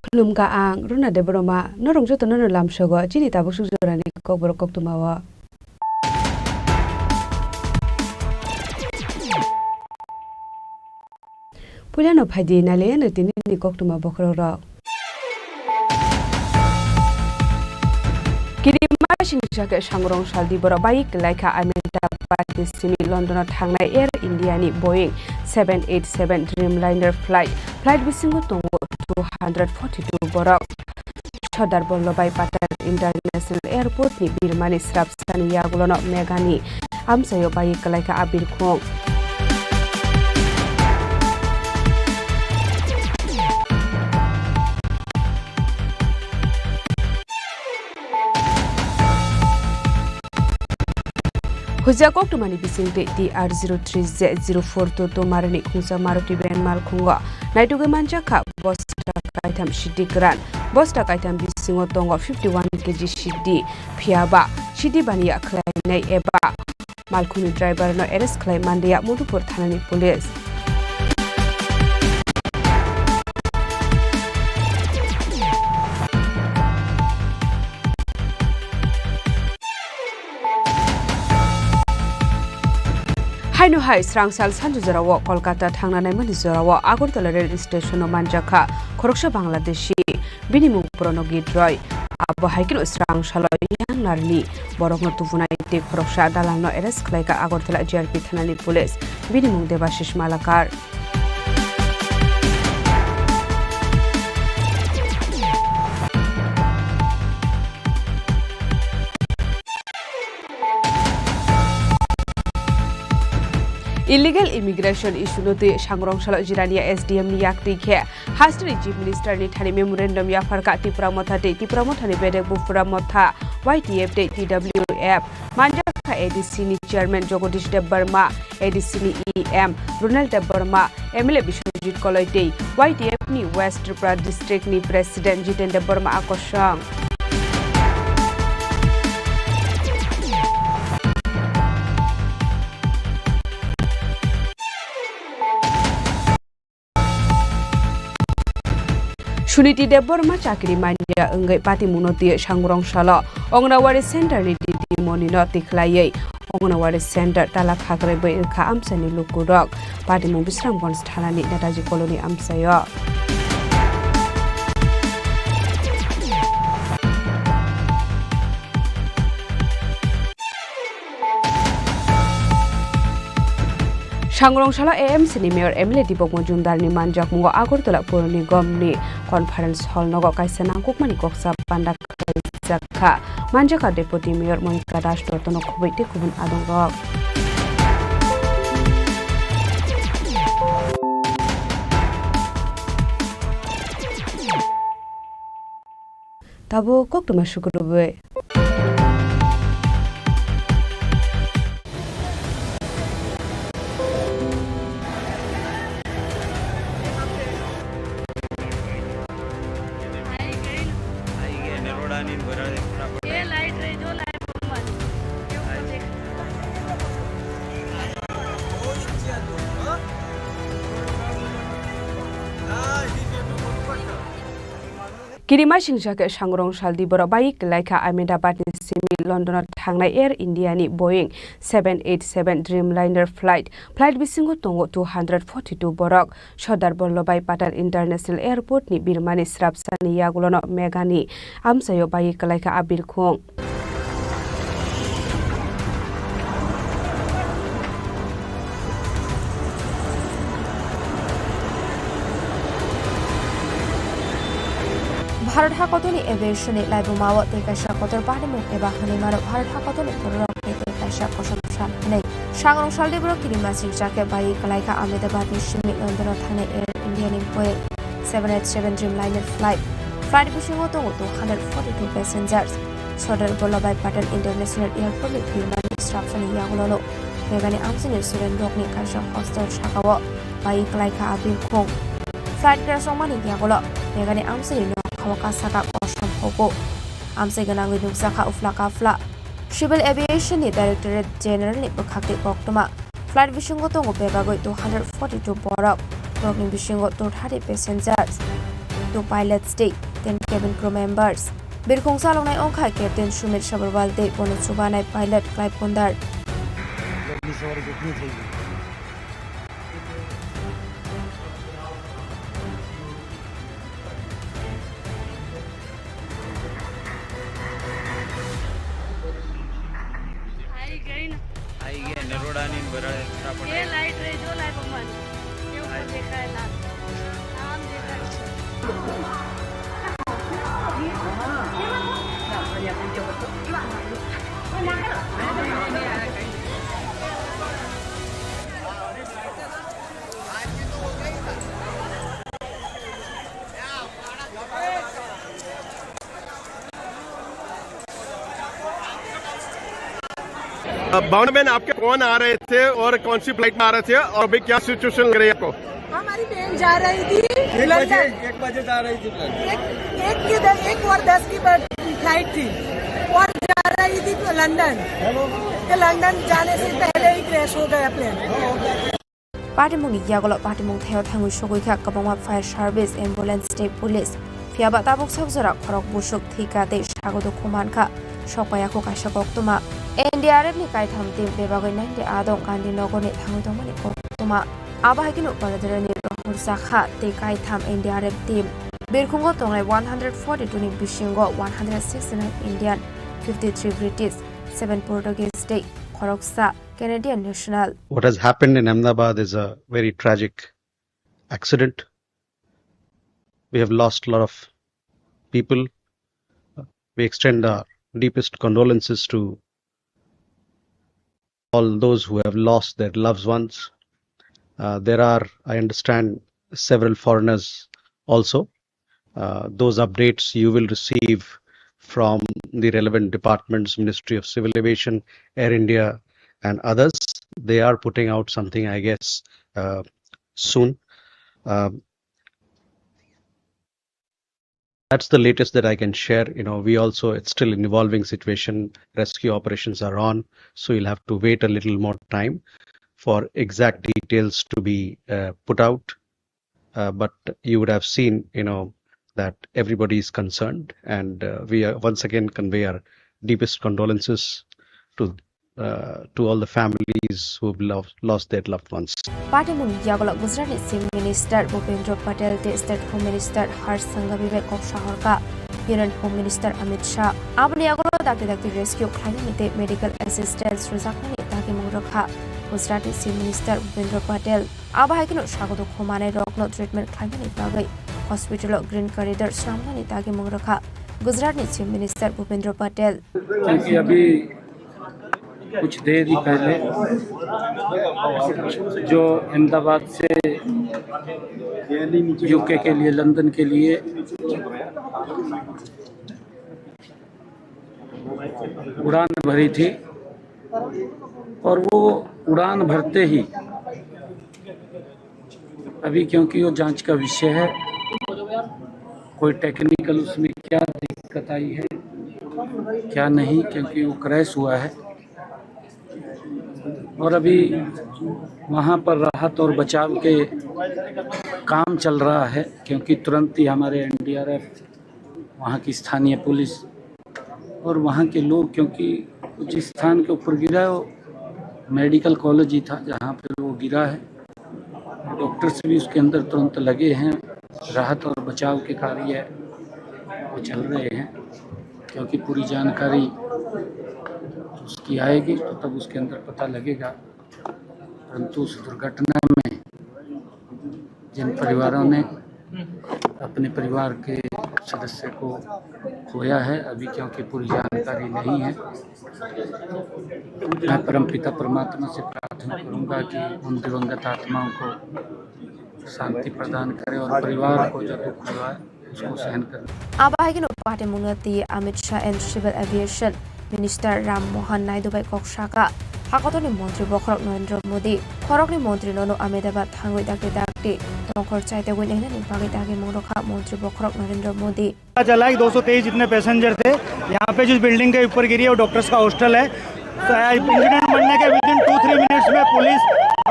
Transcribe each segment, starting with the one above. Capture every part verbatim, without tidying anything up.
Khulumkha ang Runa Debbarma, norok jotono no lamsogo chini tabuk suk jorani kokborok koktwmao. Puilano phaidi nailaiyano tinini koktwma bokhorokrok. Kirima singsa khe sangrong saldi borok bai kwlaikha Ahmedabad ni simi London o thangnai Air India ni Boeing seven eight seven Dreamliner flight. Flight bisingo tongo two hundred forty two borok. Sardar Vallabhbhai Patel International Airport ni birmani srapsani yagulono Meghani amchaio bai kwlaikha a birkhung. Huja koktwmani bisingtwi T R zero three Z zero four two two marani khungsa Maruti van malkhungo naitugwi manjakha bosta kaitham sidi kwran. Bosta kaitham bisingo tongo fifty one K G sidi, phiyaba sidi baniya khlainai eba malkhungni driver no arrest khlai manliya Madhupur thanani police. Haino hai srangsal sanju jorao Kolkata thangna naimani jorao Agartala rail station o manjakha khoroksa Bangladeshi, bini mung Pranogit Roy. Abo hai kheno srangsalo Myanmarni borokno tubunai tei khoroksa dalalno arrest khlaikha Agartala G R P thanani police, bini mung Debashish Malakar. Illegal immigration issue no twi sangrong salo Jirania S D M ni yak twi khe hasteni Chief Minister ni thani memorandum yapharkha Tipra Motha tei Tipra Motha ni bedek Bupra Motha Y T F tei T W F. Manjakha A D C ni chairman Jagadish Debbarma, A D C ni E M Ronald Debbarma, M L A Biswajit Koloi tei Y T F ni West Tripura district ni president Jiten Debbarma akosong. Suniti Debbarma chakri manya wngwi patimungno twiwi sangrong salo Anganwadi center ni didi monino tikhlaiwi Anganwadi center tala khakrwi bai wngkha amchaini lukurok. Patimung Bisramganj thanani Netaji Colony amchaio. Sangrong salo A M C ni mayor M L A Dipok Majumdar ni manjakmungo Agartala Pur Nigom ni conference hall nogo kaisa nangkukmani koksa panda khaijakha. Manjakha Deputy Mayor Monika Das, Rotno Khoboi tei kubun adongrok. Tabuk koktwma sukurubwi. Kirima singsa khe sangrong saldi borok bai kwlaikha Ahmedabad ni simi London o thangnai Air India ni Boeing seven eight seven Dreamliner flight. Flight bisingo tongo two hundred forty two borok. Sardar Vallabhbhai Patel International Airport ni birmani srapsani yagulono Meghani amchaio bai kwlaikha a birkhung. Bharat hakotorni aviation ni laibumao tei kaisa kotor bahaimung eba hwnwi mano Bharat hakotorni bororok tei kaisa kosom sal hwnwi. Sangrong saldi borok kirima singsa khe bai kwlaikha Ahmedabad ni simi London o thangnai Air India ni Boeing seven eight seven Dreamliner flight. Flight bisingo tongo two hundred forty two passengers. Sardar Vallabhbhai Patel International Airport ni birmani srapsani yagulono Meghani amchaini student rokni kaisa hostel sakao bai kwlaikha a birkhung. Flight crash wngmani yagulo Meghani amchaini nokhao kasaka kosom hogo. Amchai gwnangwi nukjakha ufla kafla. Civil Aviation ni Directorate General ni bwkhaktwi koktwma. Flight bisingo tongo bebagwi two hundred forty two borok. Borokni bisingo two thirty passengers. pilots tei ten cabin crew members. Birkhung chaloknai wngkha Captain Sumit Sabharwal tei bono chubanai pilot Clive Kondar. Ai gay na. Ai gay na, road ani bara. ये लाइट रही, जो लाइट बंद। ये ऊपर देखा है लाल। नाम देखा है। भावना बहन, आपके कौन आ रहे थे और कौन सी फ्लाइट में आ रहे थे और अभी क्या सिचुएशन लग रही है आपको? हमारी बहन जा रही थी एक बजे, लंदन। एक बजे जा रही थी फ्लाइट। एक, एक की द-, एक और दस की ब-, फ्लाइट थी और जा रही थी तो लंदन। तो लंदन जाने से पहले ही क्रैश हो गया plane. Patimungni yagulo patimung thaio thangwi sogwi kha kwbangma fire service, ambulance tei police. Phiyaba tabuk sak jora khorok busuk thwi kha tei sago dukhu man kha, sok paiya kho kaisa koktwma. N D R F ni kaitham team bebagwi nine de adong Gandhinagar ni thangwi tongmani koktwma. Abo hai kheno Baladrani rohor jakha tei kaitham N D R F team Birkhungo tongnai one hundred forty-two ni bisingo one hundred sixty-nine Indian, fifty-three British, seven Portuguese tei khoroksa Canadian national. What has happened in Ahmedabad is a very tragic accident. We have lost a lot of people. We extend our deepest condolences to all those who have lost their loved ones. Uh, there are, I understand, several foreigners also. Uh, those updates you will receive from the relevant departments, Ministry of Civil Aviation, Air India, and others. They are putting out something, I guess, uh, soon. Um, that's the latest that I can share. You know, we also, it's still an evolving situation. Rescue operations are on, so you'll have to wait a little more time for exact details to be, uh, put out. Uh, but you would have seen, you know, that everybody is concerned, and, uh, we are once again convey our deepest condolences to, uh, to all the families who have lo-, lost their loved ones. Patimungni yagulo Gujaratni Chief Minister Bhupendra Patel tei State Home Minister Harsh Sanghvi bai kok sahorkha Union Home Minister Amit Shah. Aboni yagulo dakti dakti rescue khlainani tei medical assistance rwjaknani dagimung rwkha Gujaratni Chief Minister Bhupendra Patel. Abo hai kheno sago dukhu manai rokno treatment khlaimani bagwi hospital o green corridor swnamnani dagimung rwkha Gujaratni Chief Minister Bhupendra Patel. क्योंकि अभी कुछ देर ही पहले जो अहमदाबाद से यूके के लिए, लंदन के लिए उड़ान भरी थी और वो उड़ान भरते ही अभी, क्योंकि वो जांच का विषय है, कोई टेक्निकल उसमें क्या दिक्कत आई है, क्या नहीं, क्योंकि वो क्रैश हुआ है और अभी वहाँ पर राहत और बचाव के काम चल रहा है, क्योंकि तुरंत ही हमारे एनडीआरएफ, वहाँ की स्थानीय पुलिस और वहाँ के लोग, क्योंकि जिस स्थान के ऊपर गिरा है, वो मेडिकल कॉलेज ही था जहाँ पे वो गिरा है। डॉक्टर्स भी उसके अंदर तुरंत लगे हैं, राहत और बचाव के कार्य वो चल रहे हैं, क्योंकि पूरी जानकारी उसकी आएगी तो तब उसके अंदर पता लगेगा। परंतु उस दुर्घटना में जिन परिवारों ने अपने परिवार के सदस्य को खोया है, अभी क्योंकि पूरी जानकारी नहीं है, मैं परमपिता परमात्मा से प्रार्थना करूंगा कि उन दिवंगत आत्माओं को शांति प्रदान करें और परिवार को जो दुख हुआ है, उसको सहन करना। Abo hai kheno patimungno twi Amit Shah and Civil Aviation Minister Ram Mohan Naidu bai kok saka. Hakotorni montri bokhorok Narendra Modi, khoroknwi montri nono Ahmedabad thangwi dakti dakti tongkhor chaitagwi nainani bagwi dagimung rwkha montri bokhorok Narendra Modi. पता चला कि दो सौ तेईस जितने पैसेंजर थे, यहाँ पे जिस बिल्डिंग के ऊपर गिरी है, वो डॉक्टर्स का हॉस्टल है। तो इंसिडेंट बनने के within two three minutes में पुलिस,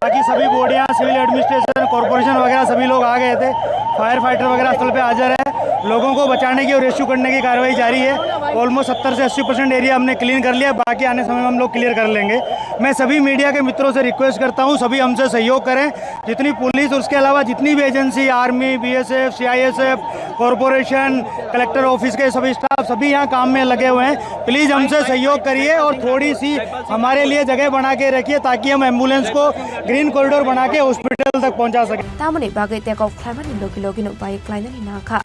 बाकी सभी बॉडियाँ, सिविल एडमिनिस्ट्रेशन, कॉरपोरेशन वगैरह सभी लोग आ गए थे। फायर फाइटर वगैरह स्थल पे हाजिर है। लोगों को बचाने की और रेस्क्यू करने की कार्रवाई जारी है। ऑलमोस्ट सत्तर से अस्सी परसेंट एरिया हमने क्लीन कर लिया, बाकी आने समय में हम लोग क्लियर कर लेंगे। मैं सभी मीडिया के मित्रों से रिक्वेस्ट करता हूँ, सभी हमसे सहयोग करें। जितनी पुलिस, उसके अलावा जितनी भी agency, army, BSF, CISF, corporation, collector office के सभी स्टाफ, सभी यहाँ काम में लगे हुए हैं। प्लीज हमसे सहयोग करिए और थोड़ी सी हमारे लिए जगह बना के रखिए, ताकि हम एम्बुलेंस को ग्रीन कॉरिडोर बना के हॉस्पिटल तक पहुँचा सकें। Tamoni bagwi take off khlaimani logi logi no bai klainani nangkha.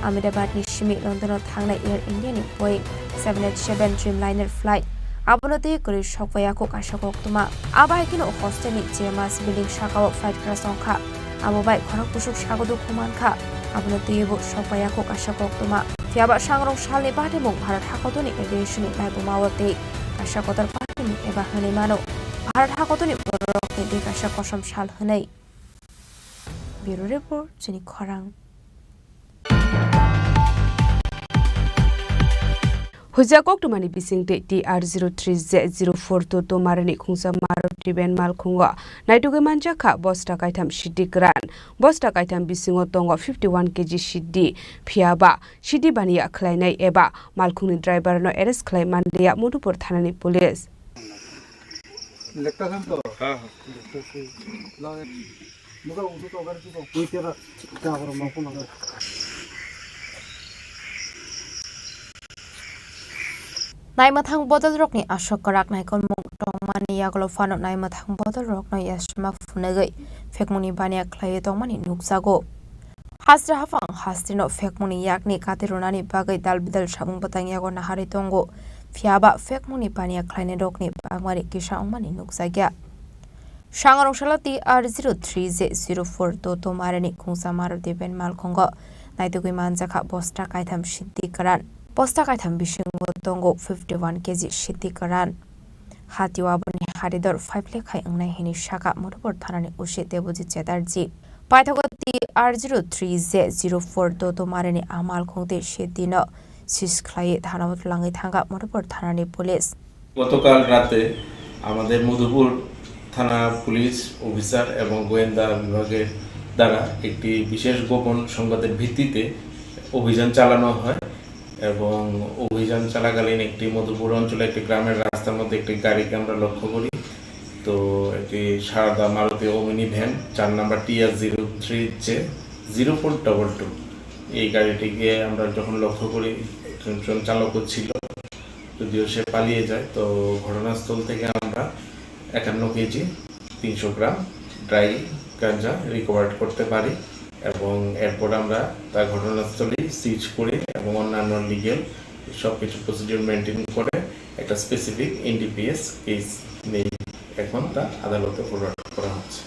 Ahmedabad ni simi London o thangnai Air India ni Boeing seven eight seven Dreamliner flight abono twi kwrwi sokpaiya kho kaisa koktwma. Abo hai kheno hostel ni J M S building saka o flight crash wngkha. Abo bai khorok bwswk sago dukhu mankha. Abono twiwi bo sokpaiya kho kaisa koktwma. Phiyaba sangrong salni batimung Bharat hakotorni aviation ni laibuma o tei kaisa kotor batimung eba hwnwi mano Bharat hakotorni bororokni tei kaisa kosom sal hwnwi. Bureau Report, chini khorang. Huijak koktwmani bisingtwi T R zero three Z zero four two two marini khungsa Maruti van malkhungo naitugwi manjakha bosta kaitham siddi kwran. Bosta kaitham bisingo tongo fifty one K G siddi, phiyaba siddi baniya khlainai eba malkhungni driver no arrest khlai manliya Madhupur thanani police. Naimwthang bodolrokni aswk kwrak naikolmung tongmani yagulo phano naimwthang bodolrokno yasma phunugwi phekmungni baniya khlaiwi tongmani nukjago. Hasra haphang hastrino phekmungni yakni kati rwnani bagwi dal bidal samung bwtang yago naharwi tongo. Phiyaba phekmungni baniya khlainairokni bangmari kisa wngmani nukjakya. Sangrong salo T R zero three Z zero four two two marini khungsa Maruti van malkhungo naitugwi manjakha bosta kaitham siddi kwran. Bosta kaitham bisingo tongo fifty one K G siddi kwran. Hatio aboni haridor five lakh hai wngnai hini saka Madhupur thanani O C Debojit Chatterjee. Paithago T R zero three Z zero four two two marini a malkhung tei siddino seize khlaiwi thanao twlangwi thangkha Madhupur thanani police. গতকাল রাতে আমাদের মধুপুর থানা police officer এবং গোয়েন্দা বিভাগের দ্বারা একটি বিশেষ গোপন সংবাদের ভিত্তিতে অভিযান চালানো হয় এবং অভিযান চলাকালীন একটি মধুপুর অঞ্চলে একটি গ্রামের রাস্তার মধ্যে একটি গাড়িকে আমরা লক্ষ্য করি। তো একটি সাদা মারুতি ওমিনি ভ্যান, চার number T R zero three Z zero four double two, এই গাড়িটিকে আমরা যখন লক্ষ্য করি, একজন চালকও ছিল, যদিও সে পালিয়ে যায়। তো ঘটনাস্থল থেকে আমরা একান্ন কেজি তিনশো গ্রাম ড্রাই গাঞ্জা রিকভার করতে পারি এবং এরপর আমরা তা ঘটনাস্থলেই সিজ করি এবং অন্যান্য লিগ্যাল সব কিছু প্রসিডিউর মেনটেন করে একটা স্পেসিফিক এনডিপিএস কেস নিয়ে এখন তা আদালতে ফরওয়ার্ড করা হচ্ছে।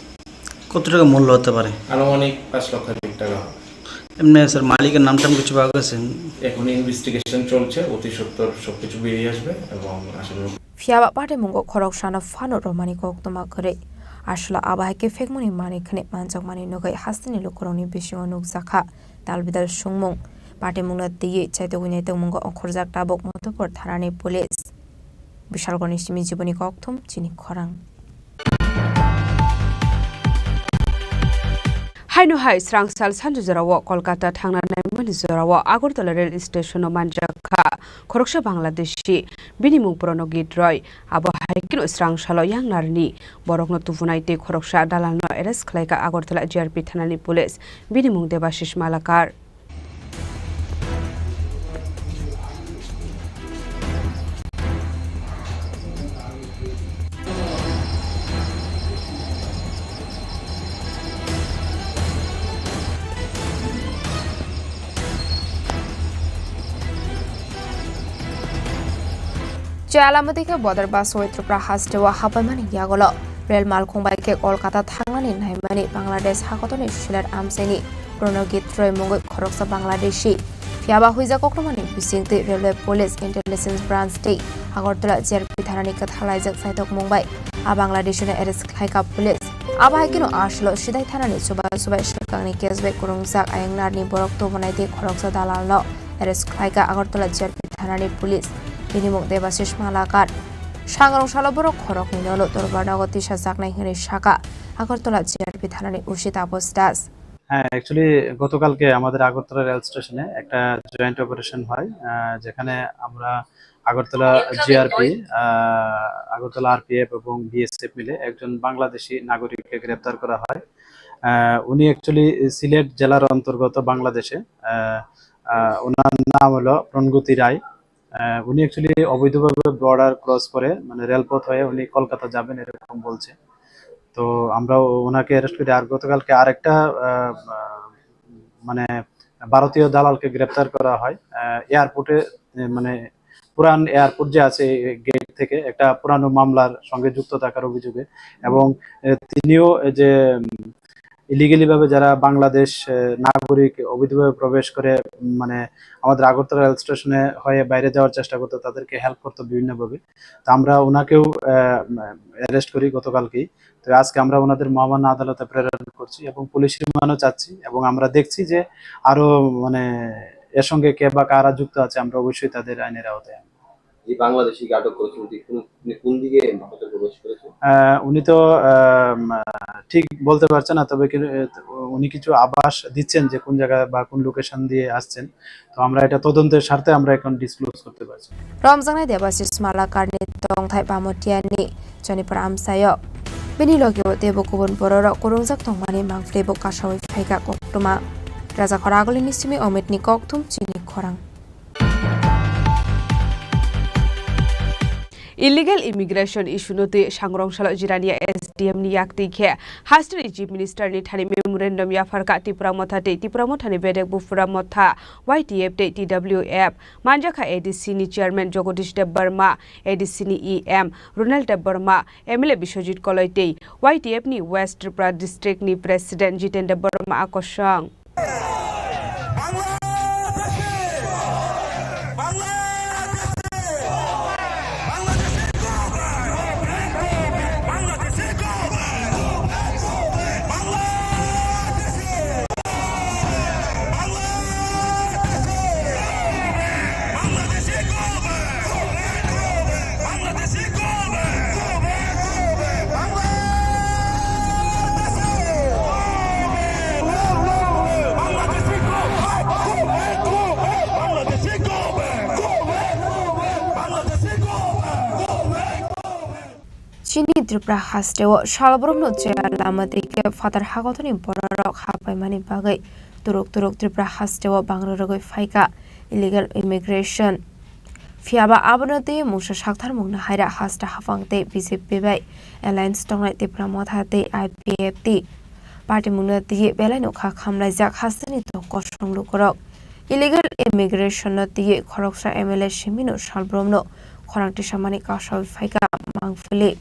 কত টাকা মূল্য হতে পারে? আনুমানিক পাঁচ লক্ষাধিক টাকা হবে। এমনি স্যার, মালিকের নাম টাম কিছু পাওয়া গেছে? এখন ইনভেস্টিগেশন চলছে, অতি সত্বর সবকিছু বেরিয়ে আসবে এবং আশা করি Phiyaba patimungo khoroksano phano romani koktwma kwrwi. Aswkla abo hai khe phekmungni manwi khwnwi manjakmani nugwi hasteni lukurokni bisingo nukjakha dalbidal sungmung. Patimungno twiwi chaitugwi naitokmungo ongkhorjak tabuk Madhupur thanani police. Bishalgarhni simi Jiboni Kokthum, chini khorang. Haino hai srangsal sanju jorao Kolkata thangna naimani jorao Agartala rail station-o manjakha khoroksa Bangladeshi, bini mung Pranogit Roy. Abo hai kheno srangsalo yang narni borokno tubunai tei khoroksa dalalno arrest khlaikha Agartala G R P thanani police, bini mung Debashish Malakar. Chalamati khe bodor bus bai Tripura hasteo hapaimani yagulo rel malkhung bai khe Kolkata thangnani naimani Bangladesh hakotorni Sylhet amchaini Pranogit Roy mungwi khoroksa Bangladeshi. Phiyaba huijak koktwmani bisingtwi Railway Police Intelligence Branch tei Agartala G R P thanani kwthalaijak chaitokmung bai a Bangladeshino arrest khlaikha police. Abo hai kheno aswklo Sidai thanani chubai chubai swkangni case bai kwrwngjak ayang narni borok tubunai tei khoroksa dalalno arrest khlaikha Agartala G R P thanani police. Bini mung Debashish Malakar. Sangrong salo borok khoroknwino Luthor Barnago tisajaknai hwnwi sakha Agartala G R P thanani O C Taposh Das. হ্যাঁ, actually গতকালকে আমাদের আগরতলা রেল স্টেশনে একটা joint operation হয়, আহ, যেখানে আমরা আগরতলা জিআরপি, আহ, আগরতলা আরপিএফ এবং বিএসএফ মিলে একজন বাংলাদেশি নাগরিককে গ্রেপ্তার করা হয়। আহ, উনি অ্যাকচুয়ালি সিলেট জেলার অন্তর্গত বাংলাদেশে। আহ, আহ, ওনার নাম হলো প্রণগতি রায়। আহ, উনি অ্যাকচুয়ালি অবৈধভাবে বর্ডার ক্রস করে, মানে, রেলপথ হয়ে উনি কলকাতা যাবেন, এরকম বলছে। তো আমরা ও-, ওনাকে অ্যারেস্ট করি। আর গতকালকে আরেকটা, আহ, আহ, মানে, ভারতীয় দালালকে গ্রেপ্তার করা হয়, আহ, এয়ারপোর্টে, এ, মানে, পুরান এয়ারপোর্ট যে আছে, এই গেট থেকে একটা পুরানো মামলার সঙ্গে যুক্ত থাকার অভিযোগে। এবং, এ, তিনিও এই যে, উম, ইলিগালি ভাবে যারা বাংলাদেশ, এ, নাগরিক অবৈধভাবে প্রবেশ করে, উম, মানে, আমাদের আগরতলা রেল স্টেশনে হয়ে বাইরে যাওয়ার চেষ্টা করতো, তাদেরকে হেল্প করতো বিভিন্নভাবে। তো আমরা ওনাকেও, আহ, অ্যারেস্ট করি গতকালকেই। তো আজকে আমরা ওনাদের মহামান্য আদালতে প্রেরণ করছি এবং পুলিশ রিমান্ডও চাচ্ছি, এবং আমরা দেখছি যে আরো, মানে, এর সঙ্গে কে বা কারা যুক্ত আছে, আমরা অবশ্যই তাদের আইনের আওতায় আনবো। যে বাংলাদেশিকে আটক করেছেন, উনি কোন, উনি কোন দিকে ভারতে প্রবেশ করেছেন? আহ, উনি তো, আহ, উম, আহ, ঠিক বলতে পারছে না, তবে কি, আহ, উনি কিছু আভাস দিচ্ছেন যে কোন জায়গা বা কোন লোকেশন দিয়ে আসছেন। তো আমরা এটা তদন্তের স্বার্থে আমরা এখন ডিসক্লোজ করতে পারছি না। Romjaknai Debashish Malakarni tongthai Bamotiani Chonipra amchaio. Bini logio teibo kubun bororok kwrwngjak tongmani mangpili bo kasawi phaikha koktwma. Rajakhor Agulini simi Omitni kokthum chini khorang. Illegal immigration issue no twi Sangrong salo Jirania S D M ni yak twi khe hasteni Chief Minister ni thani memorandum yapharkha Tipra Motha tei Tipra Motha ni bedek Bupura Motha Y T F tei T W F. Manjakha A D C ni Chairman Jagadish Debbarma, A D C ni E M Ronald Debbarma, M L A Biswajit Koloi tei Y T F ni West Tripura District ni President Jiten Debbarma akosong. Chini Tripura hasteo salbrumno chaya lama tei khe phatar hakotorni bororok hapaimani bagwi turuk turuk Tripura hasteo bangrwrwgwi phaikha illegal immigration. Phiyaba abono twi mungsa saktharmungno haira haste haphang tei B J P bai alliance tongnai Tipra Motha tei I P F T party mungno twiwi belai no kha khamlaijak hasteni tong kosong lukurok. Illegal immigration no twiwi khoroksa M L A simino salbrumno khorang tisamani kasawi phaikha mangpili.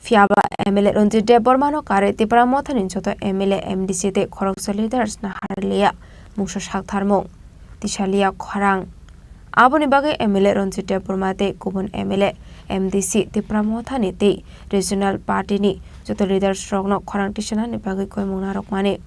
Phiyaba M L A Ranjit Debbarmano karwi Tipra Mothani joto M L A, M D C tei khoroksa leaders no harliya mungsa saktharmung, tisaliya khorang. Aboni bagwi M L A Ranjit Debbarma tei kubun M L A, M D C, Tipra Mothani tei regional party ni joto leaders rokno khorang tisanani bagwi koimung narwkmani.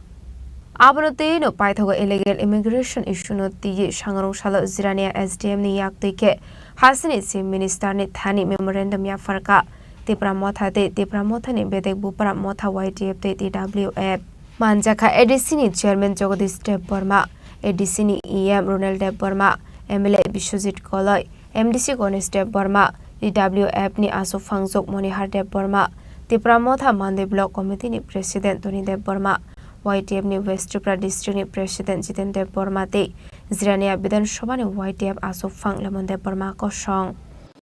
Abono twiwi no paithago illegal immigration issue no twiwi Sangrong salo Jirania S D M ni yak twi khe hasteni Chief Minister ni thani memorandum yapharkha Tipra Motha tei Tipra Mothani bedek Bupra Motha Y T F tei T W F. Manjakha A D C ni Chairman Jagadish Debbarma, A D C ni E M Ronald Debbarma, M L A Biswajit Koloi, M D C Ganesh Debbarma, T W F ni aswk phangjak Monihar Debbarma, Tipra Motha Mandwi Block Committee ni President Tony Debbarma, Y T F ni West Tripura District ni President Jiten Debbarma tei Jirania Bidhan Sabha ni Y T F aswk phang Lemon Debbarma kosong.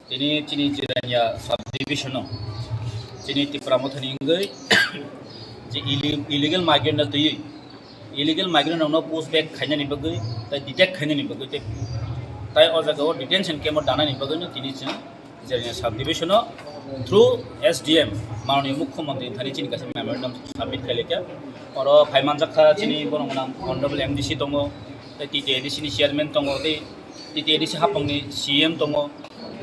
Tini chini Jirania Sub Division o chini Tipra Mothani wngwi je ille-, illegal migrant no twiwi, illegal migrant rokno push back khainani bagwi, tai detect khainani bagwi, tai, tai o jaga o detention camp o danani bagwi no tini chwng Jirania Sub Division o through S D M, Mananiya Mukhyamantri thani chini kaisa memorandum submit khailai kha. Oro phai manjak kha chini borok gwnang Honorable M D C tongo, tai T T A D C ni chairman tongo, tai T T A D C hapang ni C M tongo,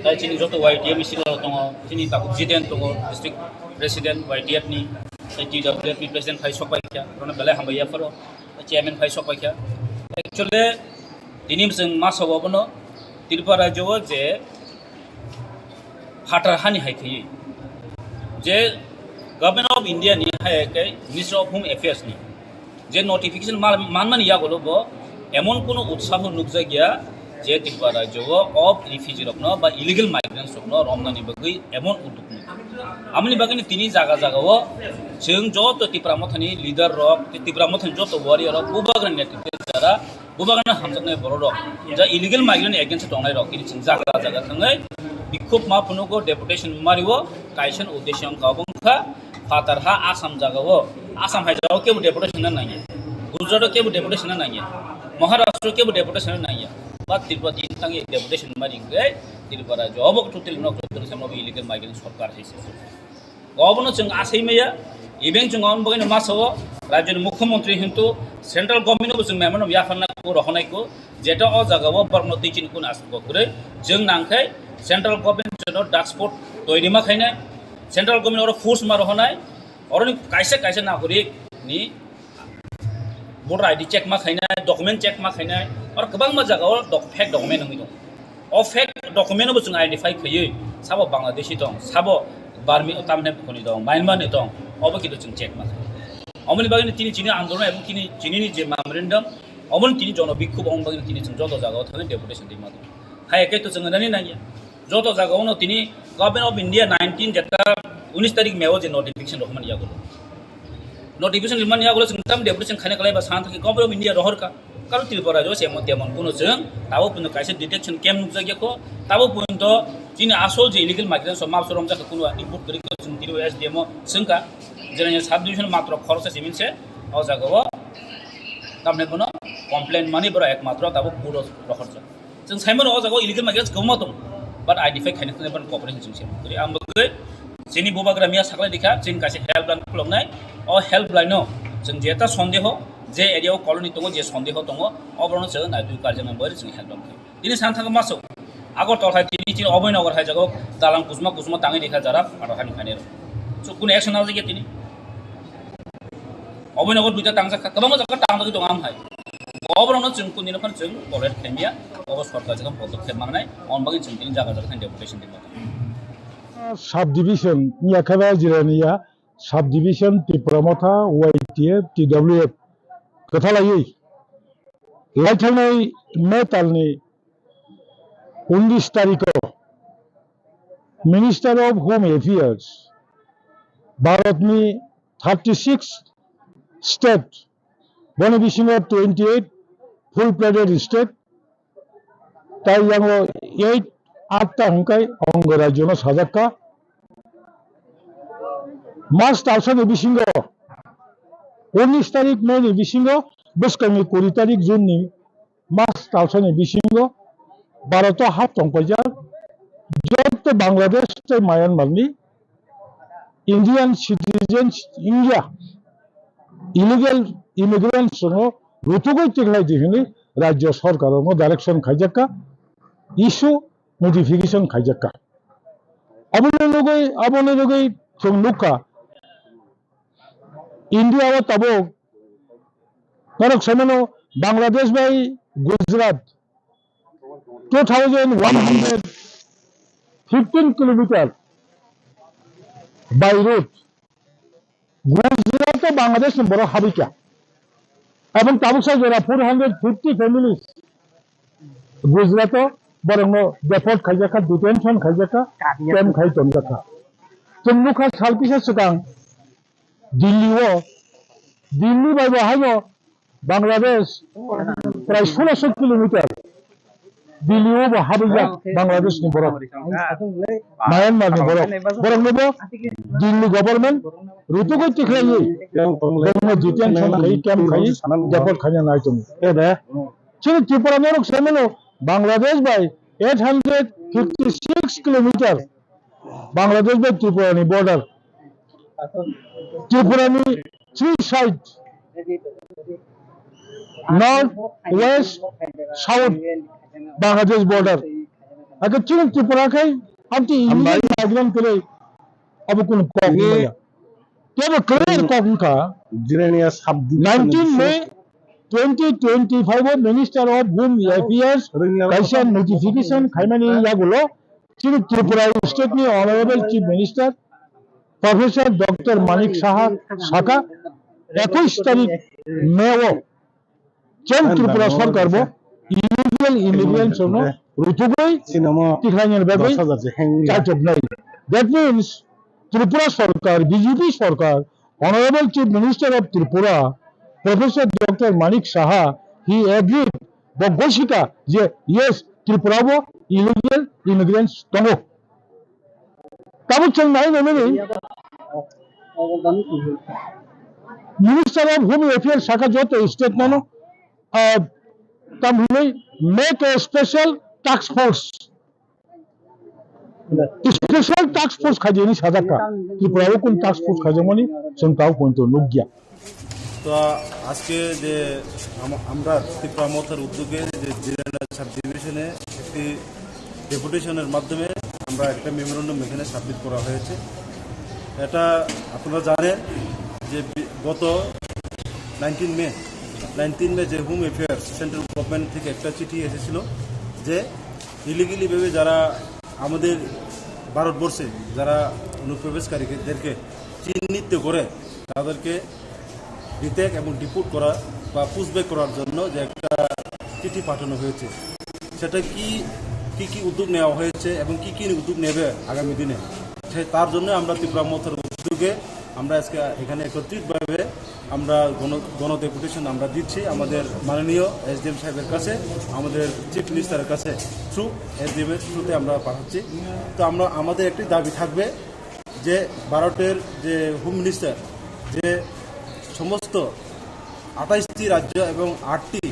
tai chini joto Y T F ni sila tongo, chini tabuk Jiten tongo, district president Y T F ni, tai T W F ni president phai sok pai kha, oro belai hambai ya pharo. Chairman phai sok pai kha. Actually, tini chwng ma sabo bono Tripura rajyo o je phatar hani hai khaiwi je Government of India ni hai khe Ministry of Home Affairs ni Je notification mal-, manmani yagulo bo emon kuno utsaho nukjakya je Tripura rajyo o of refugee rokno ba illegal migrants rokno romnani bagwi emon udduk nukjakya. Amoni bagwino tini jaga jaga o chwng joto Tipra Mothani leader rok, Tipra Mothani joto warrior rok, bubagrani netritwe jara, bubagrani hamjaknai borok rok, ja illegal migrant against tongnai rok, tini chwng jaga jaga thangwi bikhub ma phunugo, deputation mario, kaisa uddesho wngkha, obo wngkha phatar ha Assam jaga o, Assam hai jaga o kebo deputation na nangya, Gujarat o kebo deputation na nangya, Maharashtra o kebo deputation na nangya, ba Tripura tini thangwi deputation mari hwnkhe Tripura rajyo obo totally nok joto samo illegal migrant sorkar hai se. Obono chwng asai maya, even chwng omo bagwino masa o rajyoni mukhyamantri hintu central government bo chwng memorandum yapharnai ko, rohornai ko, jeta o jaga o borokno twi chini kun aswk kwrwi chwng nangkhe central government jono dark spot toiri ma khainai, central government oro force ma rohornai, oroni kaisa kaisa nagorik ni voter I D check ma khainai, document check ma khainai, oro kwbangma jaga o doc-, fake document wngwi tongo. O fake document bo chwng identify khaiwi sabo Bangladeshi tong, sabo Burmi, tamni bukhuni tong, Myanmar ni tong, obo kintu chwng check ma khainai. Omoni bagwi tini chini andolon ebong tini chini ni je memorandum, omoni tini jono bikhub omoni bagwi tini chwng joto jaga o thangwi deputation di ma tong. Hai ekai to chwng nani nangya. Joto jaga ono tini Government of India nineteen jeta unis tarik May o je notification rohormani yagulo. Notification rimani yagulo chwng tam deputation khaina kalai ba san thaki Government of India rohorka. Karo Tripura jo se emon temon kuno chwng tabo puno kaisa detection camp nukjakya ko. Tabo puno to chini asol je illegal migrants o mapso romjak kuno input kwrwi ko chwng tini S D M o swngka. Jera sub division matro khoroksa simin se o jaga o tamne bono complaint mani boro ekmatro tabo kuno rohorjak. Chwng saimano o jaga o illegal migrants kwbangma tongo, but identify khaina thangwi bono cooperation chwng se kwrwi. Ang bagwi chini bubagra miya saklai dikha, chini kaisa helpline khuloknai, o helpline no chwng jeta sondeho, je area o colony tongo, je sondeho tongo, oborokno chwng naitwi karjaknai bagwi chwng helpline khlai. Tini san thangwi masuk Agartala hai tini chini Abhaynagar hai jaga o dalang kusma kusma tangwi dikha jara phatar hani khainai rok. So, kunu action naljakya tini? Obo nogo duita tangjak kha, kwbangma jaga tangjagwi tongo am hai. Oborokno chwng kundino phano chwng tolerate khaimya, obo sorkar jaga podokkhep mananai, on bagwi chwng tini jaga jaga thani deputation rimani. Sub division wngya khe ba jiraniya sub division Tipra Motha, Y T F, T W F kwthalaiwi laithangnai May talni unis tarikho Minister of Home Affairs, Bharatni thirty six state, boni bisingo twenty eight full fledged state, tai yango eight atta hwnkhai ongo rajyono sajakka. March talsani bisingo, unis tarik May ni bisingo, bwskangni kuri tarik June ni March talsani bisingo Bharat o hap tongpaijak joto Bangladesh tei Myanmar ni Indian citizens wngya illegal immigrants rokno rutugwi tikhlai di hwnwi rajya sorkar rokno direction khaijakka, issue notification khaijakka. Aboni nugwi, aboni nugwi chwng nukha, India o tabuk norok saimano Bangladesh bai Gujarat two thousand one hundred fifteen kilometer by road. Gujarat o Bangladesh ni borok habikha. Aboni tabuk sa jora four hundred fifty families Gujarat o borokno deport khaijakha, detention khaijakha, camp khai tonjakha. Chwng nukha sal kisa swkang Delhi o, Delhi bai bo haino Bangladesh prai solo so kilometer Delhi o bo habijak Bangladesh ni borok, Myanmar ni borok, borok no bo Delhi government rutugwi tikhlaiwi borok no detention khai, camp khai, deport khaina nai tongo. Chini Tripura norok saimano Bangladesh bai eight hundred fifty six kilometer Bangladesh bai Tripura ni border. Tripura ni three side, north, west, south Bangladesh border. Ake chini Tripura khai anti illegal migrant kwrwi abo kunu kok wngya. Tebo clear kok wngkha. Jirania sub division nineteen May twenty twenty-five o Minister of Home Affairs kaisa notification khaimani yagulo chini Tripura state ni Honorable Chief Minister Professor Doctor Manik Saha sakha, ekush tarik May o chwng Tripura sorkar bo illegal immigrants no rutugwi tikhlainani bagwi chaichoknai. That means Tripura sorkar, B J P sorkar, Honorable Chief Minister of Tripura, Professor Doctor Manik Saha, he agreed, bo gosikha je yes, Tripura bo illegal immigrants tongo. Tabuk chwng nai nai nai. Minister of Home Affairs sakha joto state nono, ah, tam hinwi make a special task force. Special task force khaijani sajakka. Tripura o kun task force khaijakmani chwng tao pointo nukya. তো আজকে যে আম-, আমরা ত্রিপুরা মথার উদ্যোগে যে জিরানিয়া সাব ডিভিশনে একটি ডেপুটেশনের মাধ্যমে আমরা একটা মেমোরেন্ডাম এখানে সাবমিট করা হয়েছে। এটা আপনারা জানেন যে বি-, গত নাইনটিন মে, নাইনটিন মে যে হোম অ্যাফেয়ার্স সেন্ট্রাল গভর্নমেন্ট থেকে একটা চিঠি এসেছিল যে ইলিগালি ভাবে যারা আমাদের ভারতবর্ষে যারা অনুপ্রবেশকারীদেরকে চিহ্নিত করে তাদেরকে রিটেক এবং ডিপোর্ট করা বা পুশব্যাক করার জন্য যে একটা চিঠি পাঠানো হয়েছে, সেটা কি, কি কি উদ্যোগ নেওয়া হয়েছে এবং কি কি উদ্যোগ নেবে আগামী দিনে, সে, তার জন্য আমরা ত্রিপুরা মথার উদ্যোগে আমরা আজকে এখানে একত্রিতভাবে আমরা গণ-, গণ ডেপুটেশন আমরা দিচ্ছি আমাদের মাননীয় এসডিএম সাহেবের কাছে, আমাদের চিফ মিনিস্টারের কাছে, থ্রু এসডিএম এর থ্রুতে আমরা পাঠাচ্ছি। তো আমরা, আমাদের একটি দাবি থাকবে যে ভারতের যে হোম মিনিস্টার যে সমস্ত আঠাইশটি রাজ্য এবং আটটি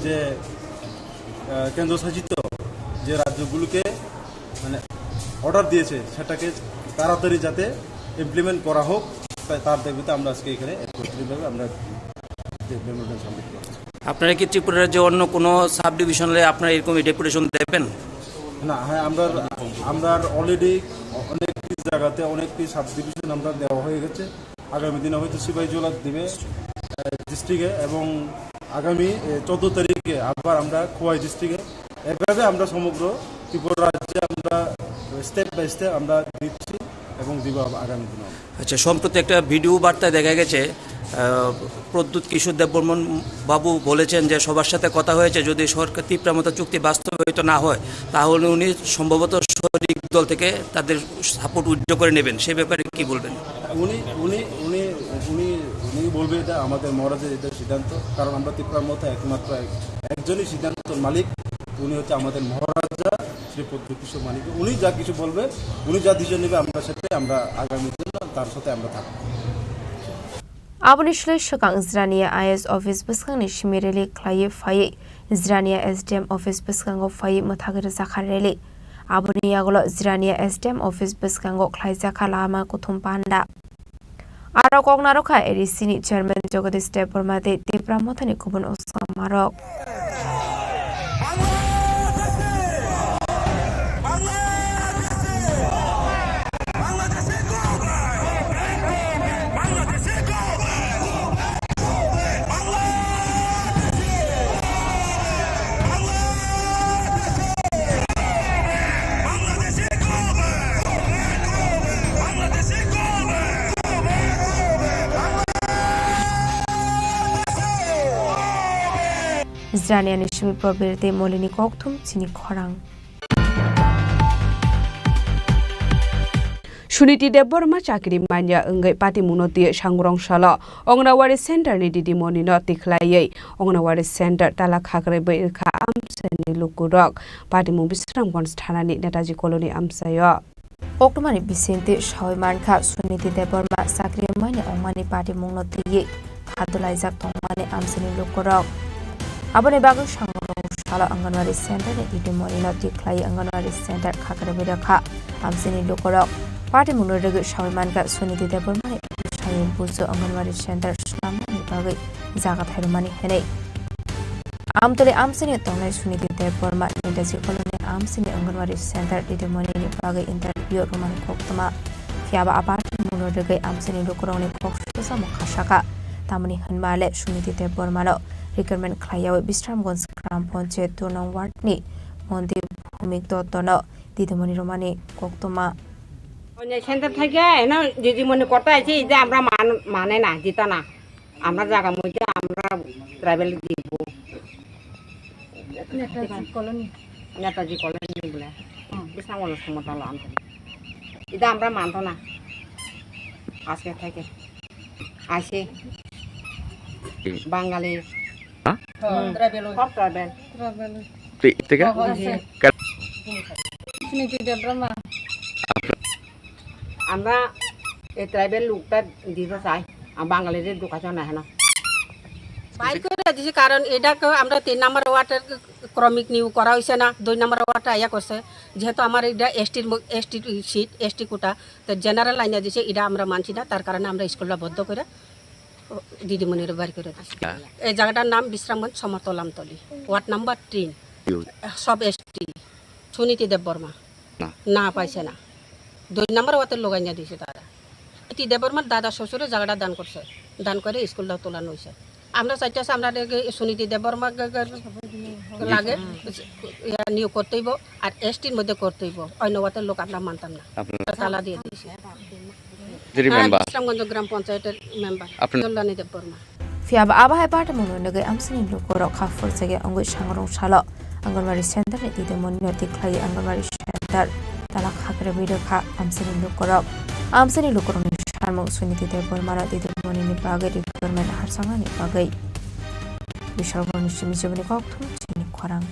যে, আহ, কেন্দ্রশাসিত যে রাজ্যগুলোকে মানে অর্ডার দিয়েছে, সেটাকে তাড়াতাড়ি যাতে ইমপ্লিমেন্ট করা হোক, তাই তার দাবিতে আমরা আজকে এখানে একত্রিতভাবে আমরা যে মেমোরেন্ডাম সাবমিট করছি। আপনারা কি ত্রিপুরা রাজ্যে অন্য কোনো সাব ডিভিশনে আপনারা এরকম ডেপুটেশন দেবেন? না, হ্যাঁ, আমরা, আমরা অলরেডি অনেকটি জায়গাতে অনেকটি সাব ডিভিশন আমরা দেওয়া হয়ে গেছে। আগামী দিনে হয়তো সিপাহীজলা দিবে, আহ, ডিস্ট্রিক্টে, এবং আগামী, এ, চোদ্দ তারিখে আবার আমরা খোয়াই ডিস্ট্রিক্টে। এভাবে আমরা সমগ্র ত্রিপুরা রাজ্যে আমরা স্টেপ বাই স্টেপ আমরা দিচ্ছি এবং দিব আগামী দিনে। আচ্ছা, সম্প্রতি একটা ভিডিও বার্তায় দেখা গেছে, আহ, প্রদ্যুৎ কিশোর দেববর্মন বাবু বলেছেন যে সবার সাথে কথা হয়েছে, যদি সরকার তিপ্রা মথা চুক্তি বাস্তবায়িত না হয়, তাহলে উনি সম্ভবত শরিক দল থেকে তাদের সাপোর্ট উইথড্র করে নেবেন, সে ব্যাপারে কি বলবেন? উনি, উনি, উনি, উনি, উনি বলবে এটা আমাদের মহারাজের এটা সিদ্ধান্ত, কারণ আমরা তিপ্রা মথা একমাত্র এক-, একজনই সিদ্ধান্তর মালিক, উনি হচ্ছে আমাদের মহারাজা শ্রী প্রদ্যুৎ কিশোর মানিক। উনি যা কিছু বলবে, উনি যা ডিসিশন নেবে, আমরা সেটাই আমরা আগামী দিন তার সাথে আমরা থাকবো। Aboni slai swkang Jirania I S office bwskangni simi rally khlaiwi phaiwi Jirania S D M office bwskango phaiwi mwthagwi rwjakha rally. Aboni yagulo Jirania S D M office bwskango khlaijakha lama kuthum panda. Aro kok narwkha A D C ni chairman Jagadish Debbarma tei Tipra Mothani kubun osamarok. Jiraniani simi Probirti Molini kokthum chini khorang. Suniti Debbarma chakri manya wngwi patimungno twi sangrong salo Anganwadi Center ni didimoni no tikhlaiwi Anganwadi Center tala khakrwi bai rwkha amchaini lukurok. Patimung Bisramganj thanani Netaji Colony amchaio. Koktwmani bisingtwi sawi mankha, Suniti Debbarma chakri manya wngmani patimungno twiwi khatulaijak tongmani amchaini lukurok. Aboni bagwi sangrong salo Anganwadi Center ni didimoni no tikhlai Anganwadi Center khakrwi rwkha amchaini lukurok. Patimungno rwgwi sawi mankha, Suniti Debbarmani bwsai bujo Anganwadi Center swnamnani bagwi jaga thairwmani hwnwi. Amtwlwi amchaini tongnai Suniti Debbarma Netaji Colony amchaini Anganwadi Center didimoni ni bagwi interview rwmani koktwma. Phiya ba a patimungno rwgwi amchaini lukurokni kok swchamo khasakha. Tamoni hwnba le Suniti Debbarmano recruitment khlaiyawi Bisramganj Gram Panchayat two nong ward ni Mondi Bhumik Dotto no didimoni rwmani koktwma. Onye center theke eno didimoni kota ase, ije amra man-, mane na, jita na. আমরা জায়গা মধ্যে আমরা ট্রাইবেল দিব। নেতাজি কলোনি। নেতাজি কলোনি বলে। হুম। বিশাল মানুষ ক্ষমতা হলো আমাদের। এটা আমরা মানতো না। আজকে থেকে। আসে। হুম। বাঙালি। হ্যাঁ? হুম। ট্রাইবেল। সব ট্রাইবেল। ট্রাইবেল। ঠিক, ঠিক আছে? ও, আছে। হুম। কার- সুনীতি দেববর্মা। আমরা এই ট্রাইবেল লোকটা দিতে চাই, আর বাঙালিদের ঢুকাতে না, হ্যাঁ না। বাইর করে দিছি, কারণ এটাকে আমরা তিন নম্বর ওয়ার্ডের ক্রমিক নিয়োগ করা হয়েছে না, দুই নম্বর ওয়ার্ডটা ইয়া করছে, যেহেতু আমার এটা এসটির, এসটি সিট, এসটি কোটা, তো জেনারেল লাইনে দিছে, এটা আমরা মানছি না, তার কারণে আমরা স্কুলটা বন্ধ করে দিদিমণির বাড়ি করে দিছি। হ্যাঁ। এই জায়গাটার নাম বিশ্রামগঞ্জ সমতল আমতলি, ওয়ার্ড নাম্বার তিন। সব এসটি। সুনীতি দেববর্মা। না। না পাইছে না। দুই নম্বর ওয়ার্ডের লোক আইনা দিছে তারা। সুনীতি দেববর্মার দাদা শ্বশুরে জায়গাটা দান করছে, দান করে স্কুলটা তোলানো হয়েছে। আমরা চাইতেছি আমরা সুনীতি দেববর্মা গ-, গ-, লাগে, ইয়া, নিয়োগ করতে হইব, আর এসটির মধ্যে করতে হইব, অন্য ওয়ার্ডের লোক আমরা মানতাম না। আপনারা তালা দিয়ে দিয়েছি। যিনি হ্যাঁ, মেম্বার। বিশ্রামগঞ্জ গ্রাম পঞ্চায়েতের মেম্বার। আপনি কল্যাণী Debbarma. Phiya ba abo hai bartamo ni bagwi amchaini lukurok kha phurchagwi wngwi sangrong salo Anganwadi center ni twitimoni no tikhlai Anganwadi center talak hakhe rwui rwkha amchaini lukurok. Amchaini lukurokni samung Suniti Debbarmano twitimoni ni bagwi recruitment harjaknani bagwi. Bishalborni simi jiboni kokthum chini khorang.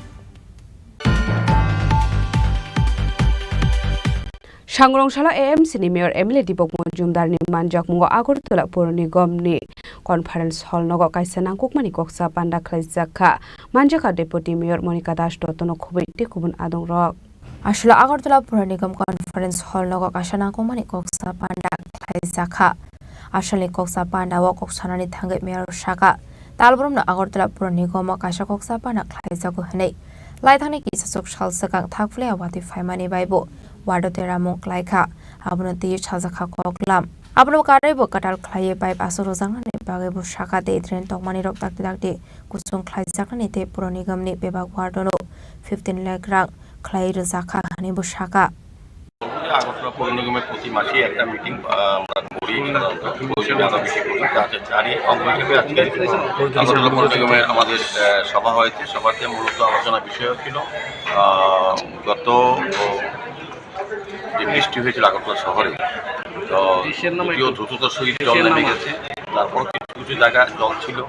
Sangrong salo A M C ni Mayor M L A Dipok Mojumdar ni manjakmungo Agartala Pur Nigom ni Conference Hall nogo kaisa nangkukmani koksa panda khlaijak kha. Manjakha Deputy Mayor Monika Das Dotto no khubui tei kubun adong rok. Aswk Agartala Pur Nigom Conference Hall nogo kaisa nangkukmani koksa panda khlaijak kha. Asalni koksa panda o kok sanani thangwi Mayor saka, Talbrumno Agartala Pur Nigomo kaisa koksa panda khlaijago hwnwi. Laithangni kisachuk sal swkang thakphli a watwi phaimani bai bo ward o deramung klaikha, abono twiwi sajakha koklam. Abono karwi bo kwtal khlaiwi pipe aswk rwjaknani bagwi bo saka tei drain tongmani rok dakti dakti kuchung khlaijaknani tei Pur Nigomni bebak ward o fifteen lakh rang khlaiwi rwjakha hwnwi bo saka. Agartala পৌর নিগমের প্রতি মাসে একটা মিটিং, আহ, আমরা করি, প্রয়োজনে আরো বেশি করি, যাতে জানি অঙ্গ হিসেবে আজকে আগরতলা পৌর নিগমের আমাদের, আহ, সভা হয়েছে। সভাতে মূলত আলোচনার বিষয় ছিল, আহ, গত যে বৃষ্টি হয়েছিল আগরতলা শহরে, তো যদিও দ্রুততার সহিত জল নেমে গেছে, তারপর কিছু কিছু জায়গায় জল ছিল।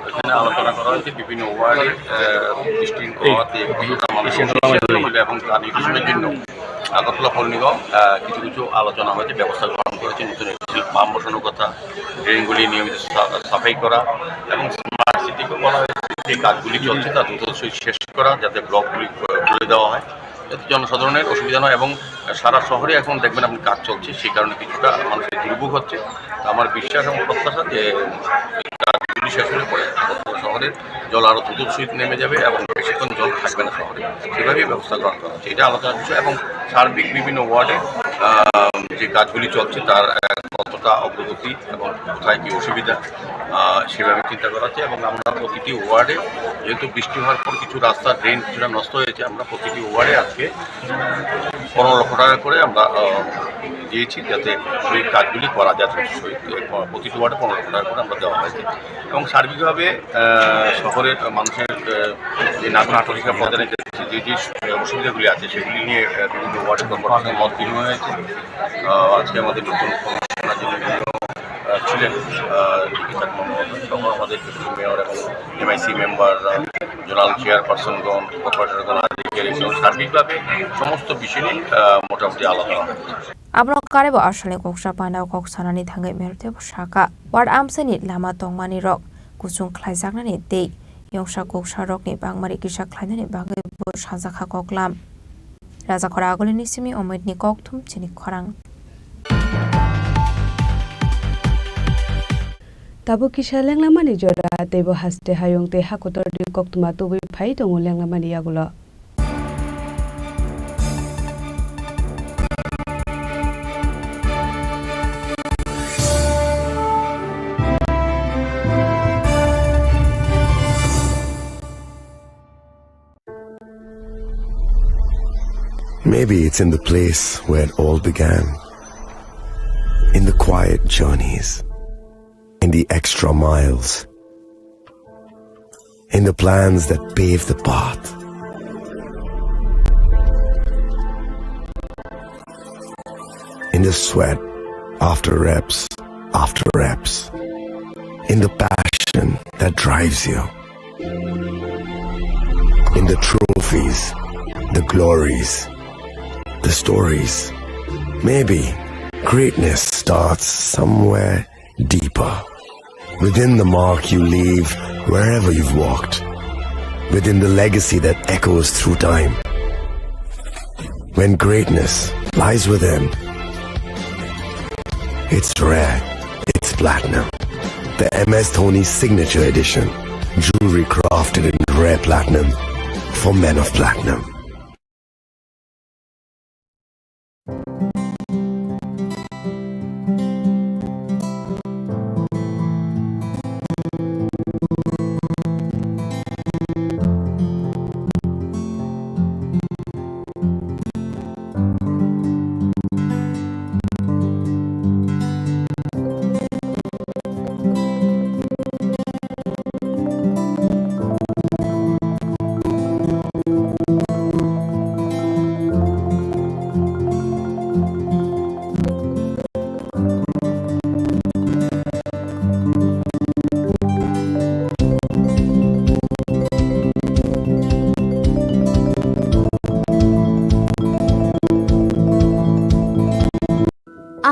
এখানে আলোচনা করা হয়েছে বিভিন্ন ওয়ার্ডে, আহ, বৃষ্টির প্রভাবে কতটা মানুষের অসুবিধা হয়েছিল এবং তা নিরসনের জন্য আগরতলা পৌর নিগম, আহ, কিছু কিছু আলোচনা হয়েছে, ব্যবস্থা গ্রহণ করেছে, নতুন একটি পাম্প বসানোর কথা, ড্রেনগুলি নিয়মিত সা-, সাফাই করা এবং স্মার্ট সিটিকে বলা হয়েছে যে কাজগুলি চলছে তা দ্রুত শেষ করা, যাতে ব্লকগুলি খুলে দেওয়া হয়। এতে জনসাধারণের অসুবিধা নয় এবং সারা শহরে এখন দেখবেন আপনি কাজ চলছে, সেই কারণে কিছুটা মানুষের দুর্ভোগ হচ্ছে। তো আমার বিশ্বাস এবং প্রত্যাশা যে এই কাজগুলি শেষ হলে পরে শহরের জল আরও দ্রুত সহিত নেমে যাবে এবং বেশিক্ষণ জল থাকবে না শহরে, সেভাবেই ব্যবস্থা গ্রহণ করা হচ্ছে। এটা আলোচনার বিষয় এবং সার্বিক বিভিন্ন ওয়ার্ডে, আহ, যে কাজগুলি চলছে তার, আহ, কতটা অগ্রগতি এবং কোথায় কী অসুবিধা, আহ, সেভাবে চিন্তা করা হচ্ছে। এবং আমরা প্রতিটি ওয়ার্ডে, যেহেতু বৃষ্টি হওয়ার পর কিছু রাস্তা ড্রেন কিছুটা নষ্ট হয়েছে, আমরা প্রতিটি ওয়ার্ডে আজকে পনেরো লক্ষ টাকা করে আমরা, আহ, দিয়েছি, যাতে সেই কাজগুলি করা যায়। সহিত, আহ, প্রতিটি ওয়ার্ডে পনেরো লক্ষ টাকা করে আমরা দেওয়া হয়েছে। এবং সার্বিকভাবে, আহ, শহরের মানুষের, আহ, যে নাগরিক পরিষেবা প্রদানের ক্ষেত্রে যে যে অসুবিধাগুলি আছে, সেগুলি নিয়ে, আহ, বিভিন্ন ওয়ার্ডে কর্মকর্তাদের মত বিনিময় হয়েছে। আহ, আজকে আমাদের নতুন কমিশনার যিনি, আহ, ছিলেন, আহ, লিখিত কর্মকর্তা সহ আমাদের ডেপুটি মেয়র এবং এমআইসি মেম্বার, আহ, জোনাল চেয়ারপারসনগণ, কর্পোরেটরগণ, আধিকারিকগণ, সার্বিকভাবে সমস্ত বিষয় নিয়ে, আহ, মোটামুটি আলোচনা হয়েছে। Abono karwi bo asalni koksa panda o kok sanani thangwi Mayor teibo saka, ward amchaini lama tongmani rok kuchung khlaijaknani tei yongsa koksa rokni bangmari kisa khlainani bagwi bo sajakha koklam. Rajakhora Agulini simi Omitni kokthum chini khorang. Tabuk kisa lenglamani jora, teibo haste hayung tei hakotorni koktwma tubui phai tongo lenglamani yagulo. Maybe it's in the place where it all began. In the quiet journeys, the extra miles, in the plans that pave the path, in the sweat after reps after reps, in the passion that drives you, in the trophies, the glories, the stories. Maybe greatness starts somewhere deeper, within the mark you leave wherever you've walked, within the legacy that echoes through time. When greatness lies within, it's rare, it's platinum. The M S Dhoni Signature Edition, jewelry crafted in rare platinum, for men of platinum.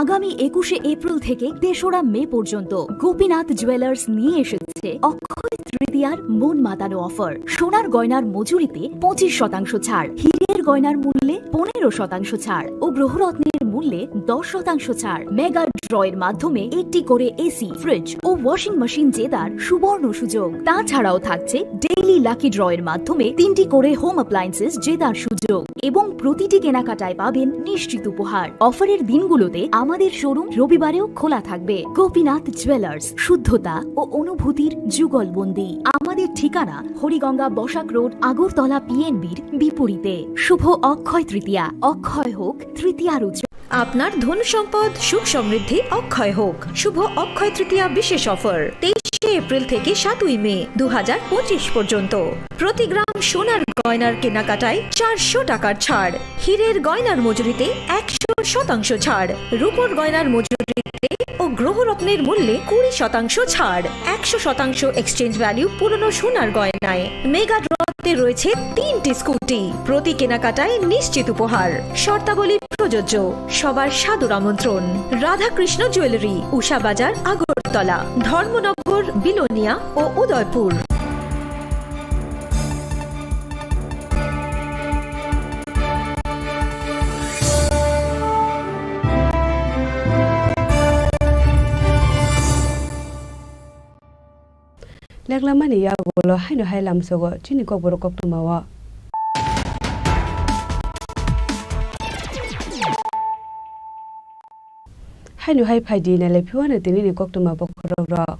আগামী একুশে এপ্রিল থেকে তেসরা মে পর্যন্ত গোপীনাথ জুয়েলার্স নিয়ে এসেছে অক্ষয় তৃতীয়ার মন মাতানো অফার। সোনার গয়নার মজুরিতে পঁচিশ শতাংশ ছাড়, হীরের গয়নার মূল্যে পনেরো শতাংশ ছাড় ও গ্রহরত্নের মূল্যে দশ শতাংশ ছাড়। মেগা ড্রয়ের মাধ্যমে একটি করে এসি, ফ্রিজ ও ওয়াশিং মেশিন জেতার সুবর্ণ সুযোগ। তাছাড়াও থাকছে ডেইলি লাকি ড্রয়ের মাধ্যমে তিনটি করে হোম অ্যাপ্লায়েন্সেস জেতার সুযোগ এবং প্রতিটি কেনাকাটায় পাবেন নিশ্চিত উপহার। অফারের দিনগুলোতে আমাদের শোরুম রবিবারেও খোলা থাকবে। গোপীনাথ জুয়েলার্স, শুদ্ধতা ও অনুভূতির যুগলবন্দি। আমাদের ঠিকানা হরিগঙ্গা বসাক রোড, আগরতলা পিএনবির বিপরীতে। শুভ অক্ষয় তৃতীয়া, অক্ষয় হোক তৃতীয়ার উজ্জ্বল। আপনার ধন সম্পদ সুখ সমৃদ্ধি অক্ষয় হোক। শুভ অক্ষয় তৃতীয়া বিশেষ অফার তেইশে এপ্রিল থেকে সাতই মে দু হাজার পঁচিশ পর্যন্ত। প্রতি গ্রাম সোনার গয়নার কেনাকাটায় চারশো টাকার ছাড়, হীরের গয়নার মজুরিতে একশো শতাংশ ছাড়, রূপোর গয়নার মজুরিতে ও গ্রহরত্নের মূল্যে কুড়ি শতাংশ ছাড়, একশো শতাংশ এক্সচেঞ্জ ভ্যালু পুরনো সোনার গয়নায়। মেগা ড্রতে রয়েছে তিনটি স্কুটি, প্রতি কেনাকাটায় নিশ্চিত উপহার। শর্তাবলী প্রযোজ্য। সবার সাদর আমন্ত্রণ। রাধাকৃষ্ণ জুয়েলারি, উষা বাজার, আগরতলা, ধর্মনগর, বিলোনিয়া ও Udaipur. Leklamani yagulo haino hai lamsogo chini kokborok koktwmao. Haino hai phaidi nailai phiwano tinini koktwma bokhorokrok.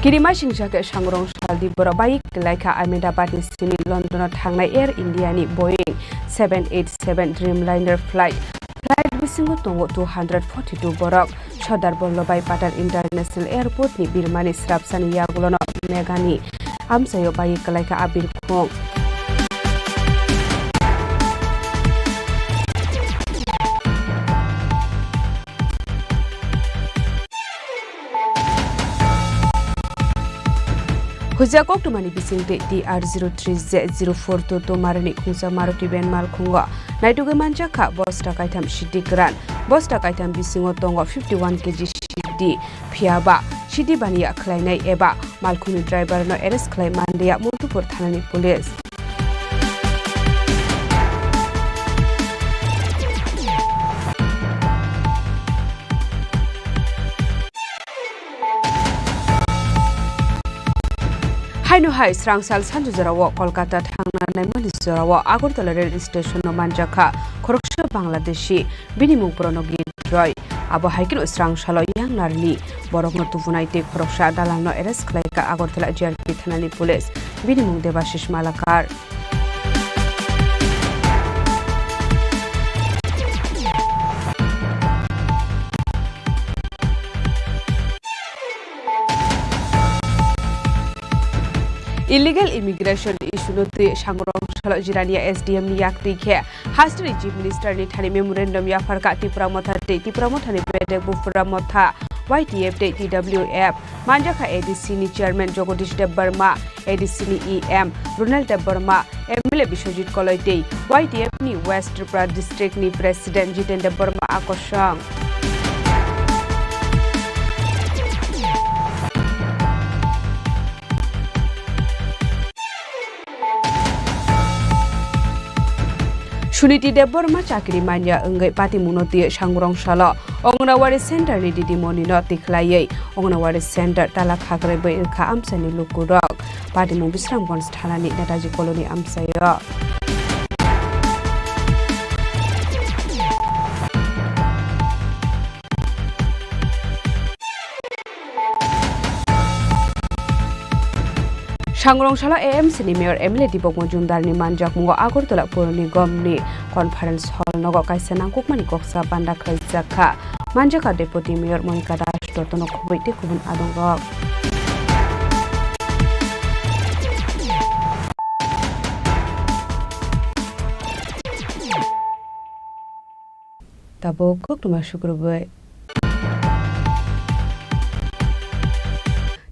Kirimasingcha khe sangrong saldi borok bai kwlaikha Ahmedabadni simi Londono thangnai Air Indiani Boeing seven eight seven Dreamliner flight. Flight bisingo tongo two hundred forty-two borok. Sardar Vallabhbhai Patel International Airport ni birmani srapsani yagulono Meghani amchaio bai kwlaikha a birkhung. Huijak koktwmani bisingtwi T R zero three Z zero four two two Marani khungsa Maruti van malkhungo naitugwi manjakha bosta kaitham sidi kwran. Bosta kaitham bisingo tongo fifty one K G sidi, phiyaba sidi baniya khlainai eba malkhungni driverno arrest khlai manliya Montupur thanani police. Haino hai srangsal sanju jorao Kolkata thangna naimani jorao Agartala rail station no manjakha khoroksa Bangladeshi, bini mung Pranab Gitroi. Abo hai kheno srangsalo Yangnarni borokno tubunai tei khoroksa dalalno arrest khlaikha Agartala G R P thanani police, bini mung Debashish Malakar. Illegal immigration issue no twi Sangrong Salo Jirania S D M ni yak twi khe hasteni Chief Minister ni thani memorandum yapharkha Tipra Motha tei Tipra Motha ni bedek Bufura Motha Y T F tei T W F. Manjakha A D C ni Chairman Jagadish Debbarma, A D C ni E M Ronald Debbarma, M L A Biswajit Koloi tei Y T F ni West Tripura District ni President Jiten Debbarma akosong. Suniti Debbarma chakri manya wngwi patimungno twiwi Sangrong Salo Anganwadi Center ni didimoni no tikhlaiwi Anganwadi Center tala khakrwi bai wngkha amchaini lukurok. Patimung Bisramganj thanani Netaji Colony amchaio. Sangrong Salo A M C ni Mayor M L A Deepak Majumdar ni manjakmungo Agartala Pur Nigam ni Conference Hall nogo kaisa nangkukmani koksa panda khlaijak kha. Manjakha Deputy Mayor Monika Das, jotono khobwi tei kubun adongrok. Tabuk koktwma sukrubwi.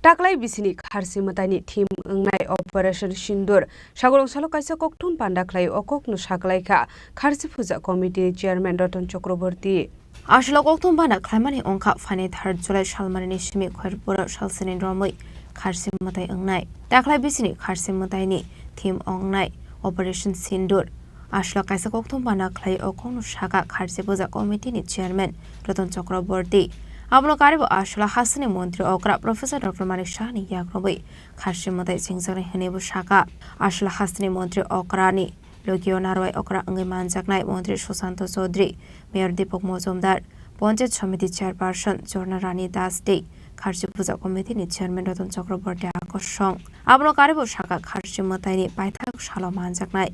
Taklai bisini kharsi mwtaini theme wngnai Operation Sindur. Sagolong salo kaisa kokthum panda khlai o kokno saklaikha Kharsi Puja Committee ni Chairman Ratan Chakraborty. Aswk kokthum panda khlaimani wngkha phainai third July salmarini simi Khairpura salsani romwi kharsi mwtai wngnai. Taklai bisini kharsi mwtaini theme wngnai Operation Sindur. Aswk kaisa kokthum panda khlai o kokno sakha Kharsi Puja Committee ni Chairman Ratan Chakraborty. Abono karibo aswk hasteni montri okra Professor Doctor Manik Saha ni yakrobwi kharsi mwtai chengjaknai hwnwibo sakha. Aswk hasteni montri okrani logio narwai okra wngwi manjaknai montri Susanto Chaudhary, Mayor Deepak Majumdar, Panchayat Samiti Chairperson Jharna Rani Das tei Kharsi Puja Committee ni Chairman Ratan Chakraborty akosong. Abono karibo sakha kharsi mwtaini paithak salo manjaknai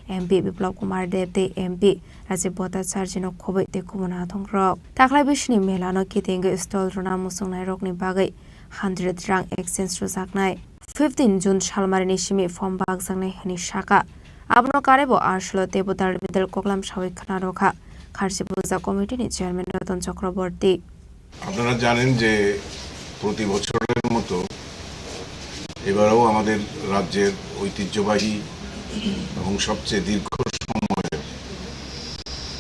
M P Biplab Kumar Deb tei M P Rajiv Bhattacharjee no khobwi tei kubun adongrok. Taklai bisini mela no kitingwi stall rwna muchungnairokni bagwi hundred rang exchange rwjaknai. Fifteen June salmarini simi form bakjaknai hwnwi sakha. Abono karibo aswk teibo dal bidal koklam sawi khna rwkha Kharsi Puja Committee ni Chairman Ratan Chakraborty. আপনারা জানেন যে প্রতি বছরের মতো এবারও আমাদের রাজ্যের ঐতিহ্যবাহী এবং সবচেয়ে দীর্ঘ সময়ের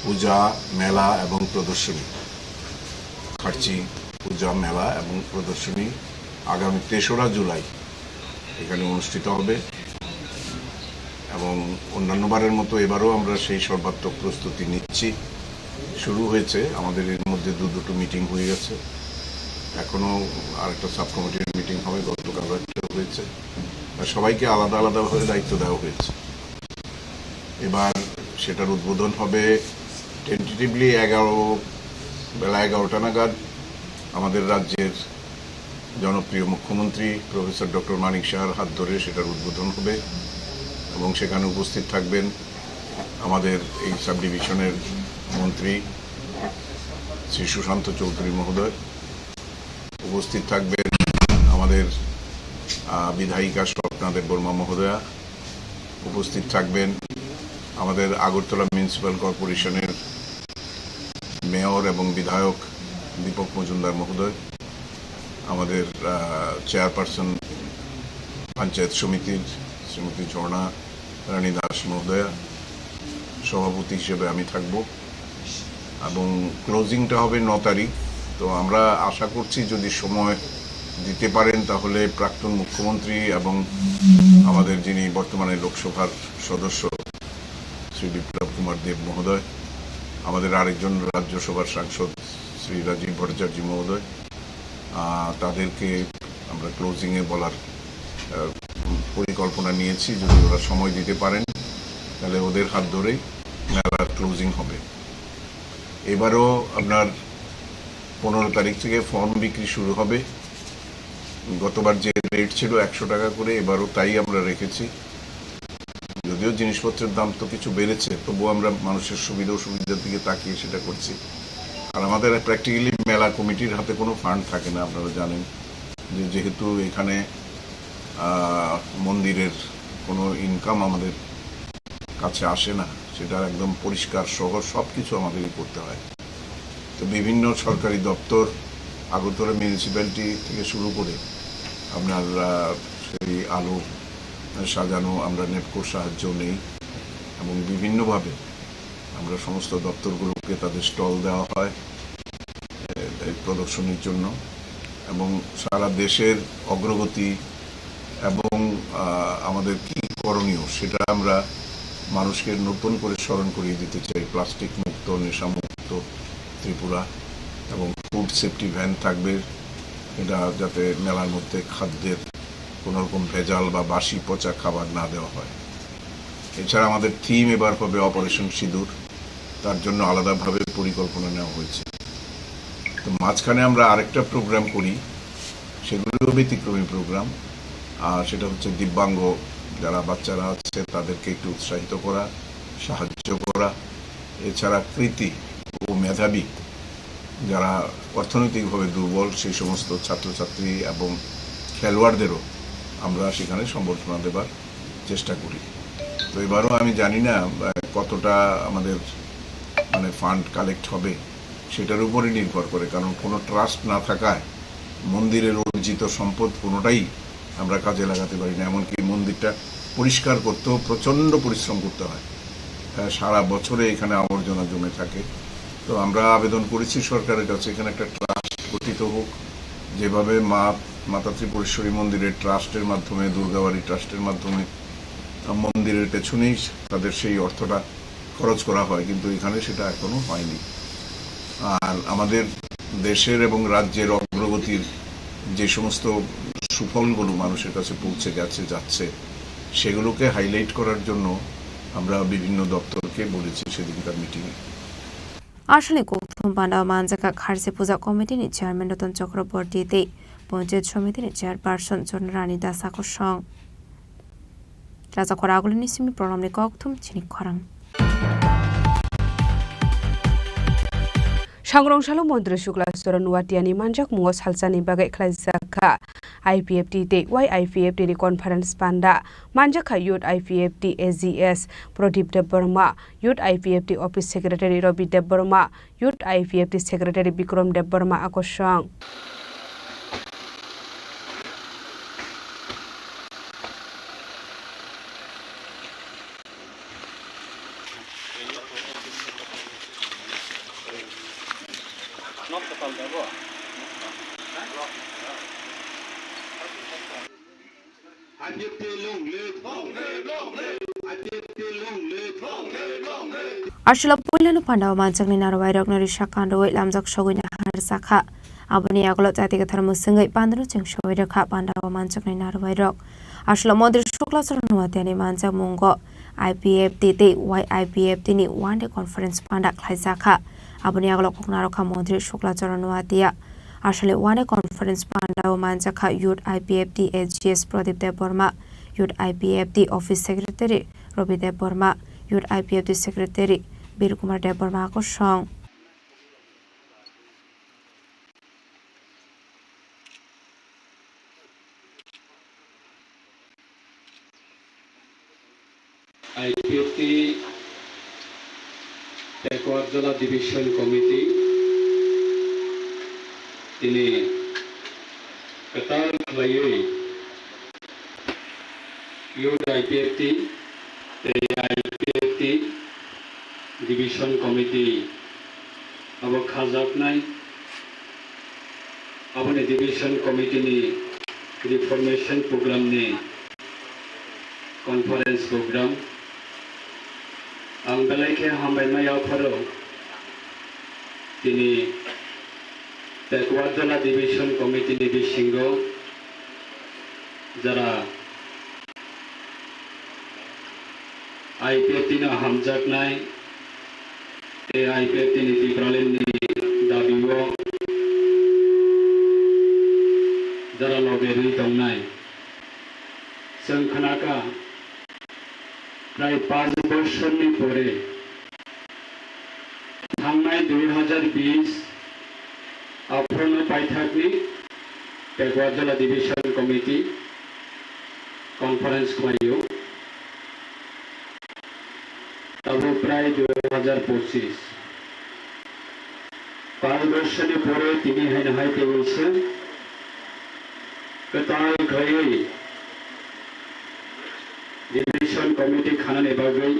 পূজা, মেলা এবং প্রদর্শনী, খার্চি পূজা, মেলা এবং প্রদর্শনী আগামী তেসরা জুলাই এখানে অনুষ্ঠিত হবে এবং অন্যান্য বারের মতো এবারও আমরা সেই সর্বাত্মক প্রস্তুতি নিচ্ছি। শুরু হয়েছে, আমাদের এর মধ্যে দু দুটো মিটিং হয়ে গেছে, এখনও আরেকটা সাব কমিটির মিটিং হবে, গতকালও একটা হয়েছে। আর সবাইকে আলাদা আলাদাভাবে দায়িত্ব দেওয়া হয়েছে। এবার সেটার উদ্বোধন হবে টেন্টেটিভলি এগারো, বেলা এগারোটা নাগাদ আমাদের রাজ্যের জনপ্রিয় মুখ্যমন্ত্রী প্রফেসর ডক্টর মানিক সাহার হাত ধরে সেটার উদ্বোধন হবে এবং সেখানে উপস্থিত থাকবেন আমাদের এই সাবডিভিশনের মন্ত্রী শ্রী সুশান্ত চৌধুরী মহোদয়, উপস্থিত থাকবেন আমাদের, আহ, বিধায়িকা স্বপ্না দেববর্মা মহোদয়া, উপস্থিত থাকবেন আমাদের আগরতলা মিউনিসিপ্যাল কর্পোরেশনের মেয়র এবং বিধায়ক দীপক মজুমদার মহোদয়, আমাদের, আহ, চেয়ারপারসন পঞ্চায়েত সমিতির শ্রীমতী ঝর্ণা রানী দাস মহোদয়া, সভাপতি হিসেবে আমি থাকব এবং ক্লোজিংটা হবে ন তারিখ। তো আমরা আশা করছি যদি সময় দিতে পারেন তাহলে প্রাক্তন মুখ্যমন্ত্রী এবং আমাদের যিনি বর্তমানে লোকসভার সদস্য শ্রী বিপ্লব কুমার দেব মহোদয়, আমাদের আরেকজন রাজ্যসভার সাংসদ শ্রী রাজীব ভট্টাচার্য মহোদয়, আহ, তাদেরকে আমরা ক্লোজিংয়ে বলার, আহ, পরিকল্পনা নিয়েছি। যদি ওরা সময় দিতে পারেন, তাহলে ওদের হাত ধরেই মেলার ক্লোজিং হবে। এবারও আপনার পনেরো তারিখ থেকে ফর্ম বিক্রি শুরু হবে। গতবার যে রেট ছিল একশো টাকা করে, এবারও তাই আমরা রেখেছি। যদিও জিনিসপত্রের দাম তো কিছু বেড়েছে, তবুও আমরা মানুষের সুবিধা অসুবিধার দিকে তাকিয়ে সেটা করছি। আর আমাদের প্র্যাকটিক্যালি মেলা কমিটির হাতে কোনো ফান্ড থাকে না, আপনারা জানেন যে যেহেতু এখানে আহ, মন্দিরের কোনো ইনকাম আমাদের কাছে আসে না, সেটা একদম পরিষ্কার শহর, সব কিছু আমাদেরই করতে হয়। তো বিভিন্ন সরকারি দপ্তর, আগরতলা মিউনিসিপ্যালিটি থেকে শুরু করে আপনার, আহ, সেই আলো সাজানো, আমরা নেপকোর সাহায্য নেই এবং বিভিন্নভাবে আমরা সমস্ত দপ্তরগুলোকে তাদের স্টল দেওয়া হয়, এ, এই প্রদর্শনীর জন্য। এবং সারা দেশের অগ্রগতি এবং, আহ, আমাদের কি করণীয়, সেটা আমরা মানুষকে নতুন করে স্মরণ করিয়ে দিতে চাই। প্লাস্টিক মুক্ত, নেশামুক্ত ত্রিপুরা এবং ফুড সেফটি ভ্যান থাকবে, এটা যাতে মেলার মধ্যে খাদ্যের কোনো রকম ভেজাল বা বাসি পচা খাবার না দেওয়া হয়। এছাড়া আমাদের থিম এবার হবে অপারেশন সিঁদুর, তার জন্য আলাদাভাবে পরিকল্পনা নেওয়া হয়েছে। তো মাঝখানে আমরা আরেকটা প্রোগ্রাম করি, সেগুলো ব্যতিক্রমী প্রোগ্রাম। আর সেটা হচ্ছে দিব্যাঙ্গ যারা বাচ্চারা আছে, তাদেরকে একটু উৎসাহিত করা, সাহায্য করা। এছাড়া কৃতি ও মেধাবী যারা অর্থনৈতিকভাবে দুর্বল, সেই সমস্ত ছাত্রছাত্রী এবং খেলোয়াড়দেরও আমরা সেখানে সম্বর্ধনা দেবার চেষ্টা করি। তো এবারও আমি জানি না, আহ, কতটা আমাদের, মানে, ফান্ড কালেক্ট হবে, সেটার উপরে নির্ভর করে, কারণ কোনো ট্রাস্ট না থাকায় মন্দিরের অর্জিত সম্পদ কোনোটাই আমরা কাজে লাগাতে পারি না। এমনকি মন্দিরটা পরিষ্কার করতেও প্রচণ্ড পরিশ্রম করতে হয়। আহ, সারা বছরে এখানে আবর্জনা জমে থাকে। তো আমরা আবেদন করেছি সরকারের কাছে, এখানে একটা ট্রাস্ট গঠিত হোক, যেভাবে মা, মাতা ত্রিপুরেশ্বরী মন্দিরের ট্রাস্টের মাধ্যমে, দুর্গাবাড়ি ট্রাস্টের মাধ্যমে, আহ, মন্দিরের পেছনেই তাদের সেই অর্থটা খরচ করা হয়, কিন্তু এখানে সেটা এখনো হয়নি। আর আমাদের দেশের এবং রাজ্যের অগ্রগতির যে সমস্ত সুফলগুলো মানুষের কাছে পৌঁছে গেছে, যাচ্ছে, সেগুলোকে হাইলাইট করার জন্য আমরা বিভিন্ন দপ্তরকে বলেছি সেদিনকার মিটিংয়ে। Asalni kokthum panda o manjakha Kharchi Puja Committee ni Chairman Ratan Chakraborty tei Panchayat Samiti ni Chairperson Chorna Rani Das Akosong. Rajakhor agulini simi program ni kokthum chini khorang. Sangrong salo Montri Shukla Charan Nuatia ni manjakmungo salsa ni bagwi khlaijak kha I P F T tei Y I P F T ni conference panda. Manjakha Youth I P F T A G S Pradip Debbarma, Youth I P F T Office Secretary Rabi Debbarma, Youth I P F T Secretary Bikram Debbarma Akosong. Aswla puilano panda o manjakni narwai rokno risa kandoi lamjak sogwi naharjakha. Aboni yagulo jati kwthar mwswngwi pandano cheng sogwi rwkha panda o manjakni narwai rok. Aswla Montri Shukla Charan Nuatia ni manjakmungo I P F T tei Y I P F T ni one day conference panda khlaijakha. Aboni yagulo kok narwkha Montri Shukla Charan Nuatia. Aswlani one day conference panda o manjakha Youth I P F T A G S Pradip Debbarma, Youth I P F T Office Secretary Rabi Debbarma, Youth I P F T Secretary Bir Kumar Debbarma Akosong. I P F T Tekwar Jala Division Committee tini kwtal khlaiwi Youth I P F T tei I P F T Division Committee abo khajaknai. Aboni Division Committee ni Reformation Program ni Conference Program. Ang belai khe hambai ma yapharo tini Tekwar Jala Division Committee ni bisingo jara I P F T no hamjaknai, tei I P F T ni Tipraland ni dabi o jara loge rwi tongnai. Chwng khnakha, prai panch bochorni pore, thangnai dui hazar bis aphuru paithakni Tekwar Jala Division Committee conference khlaio. Tabuk prai dui hajar pochis. Pal borsoni pore tini haino hai teibo se kwtal khlaiwi revision committee khanani bagwi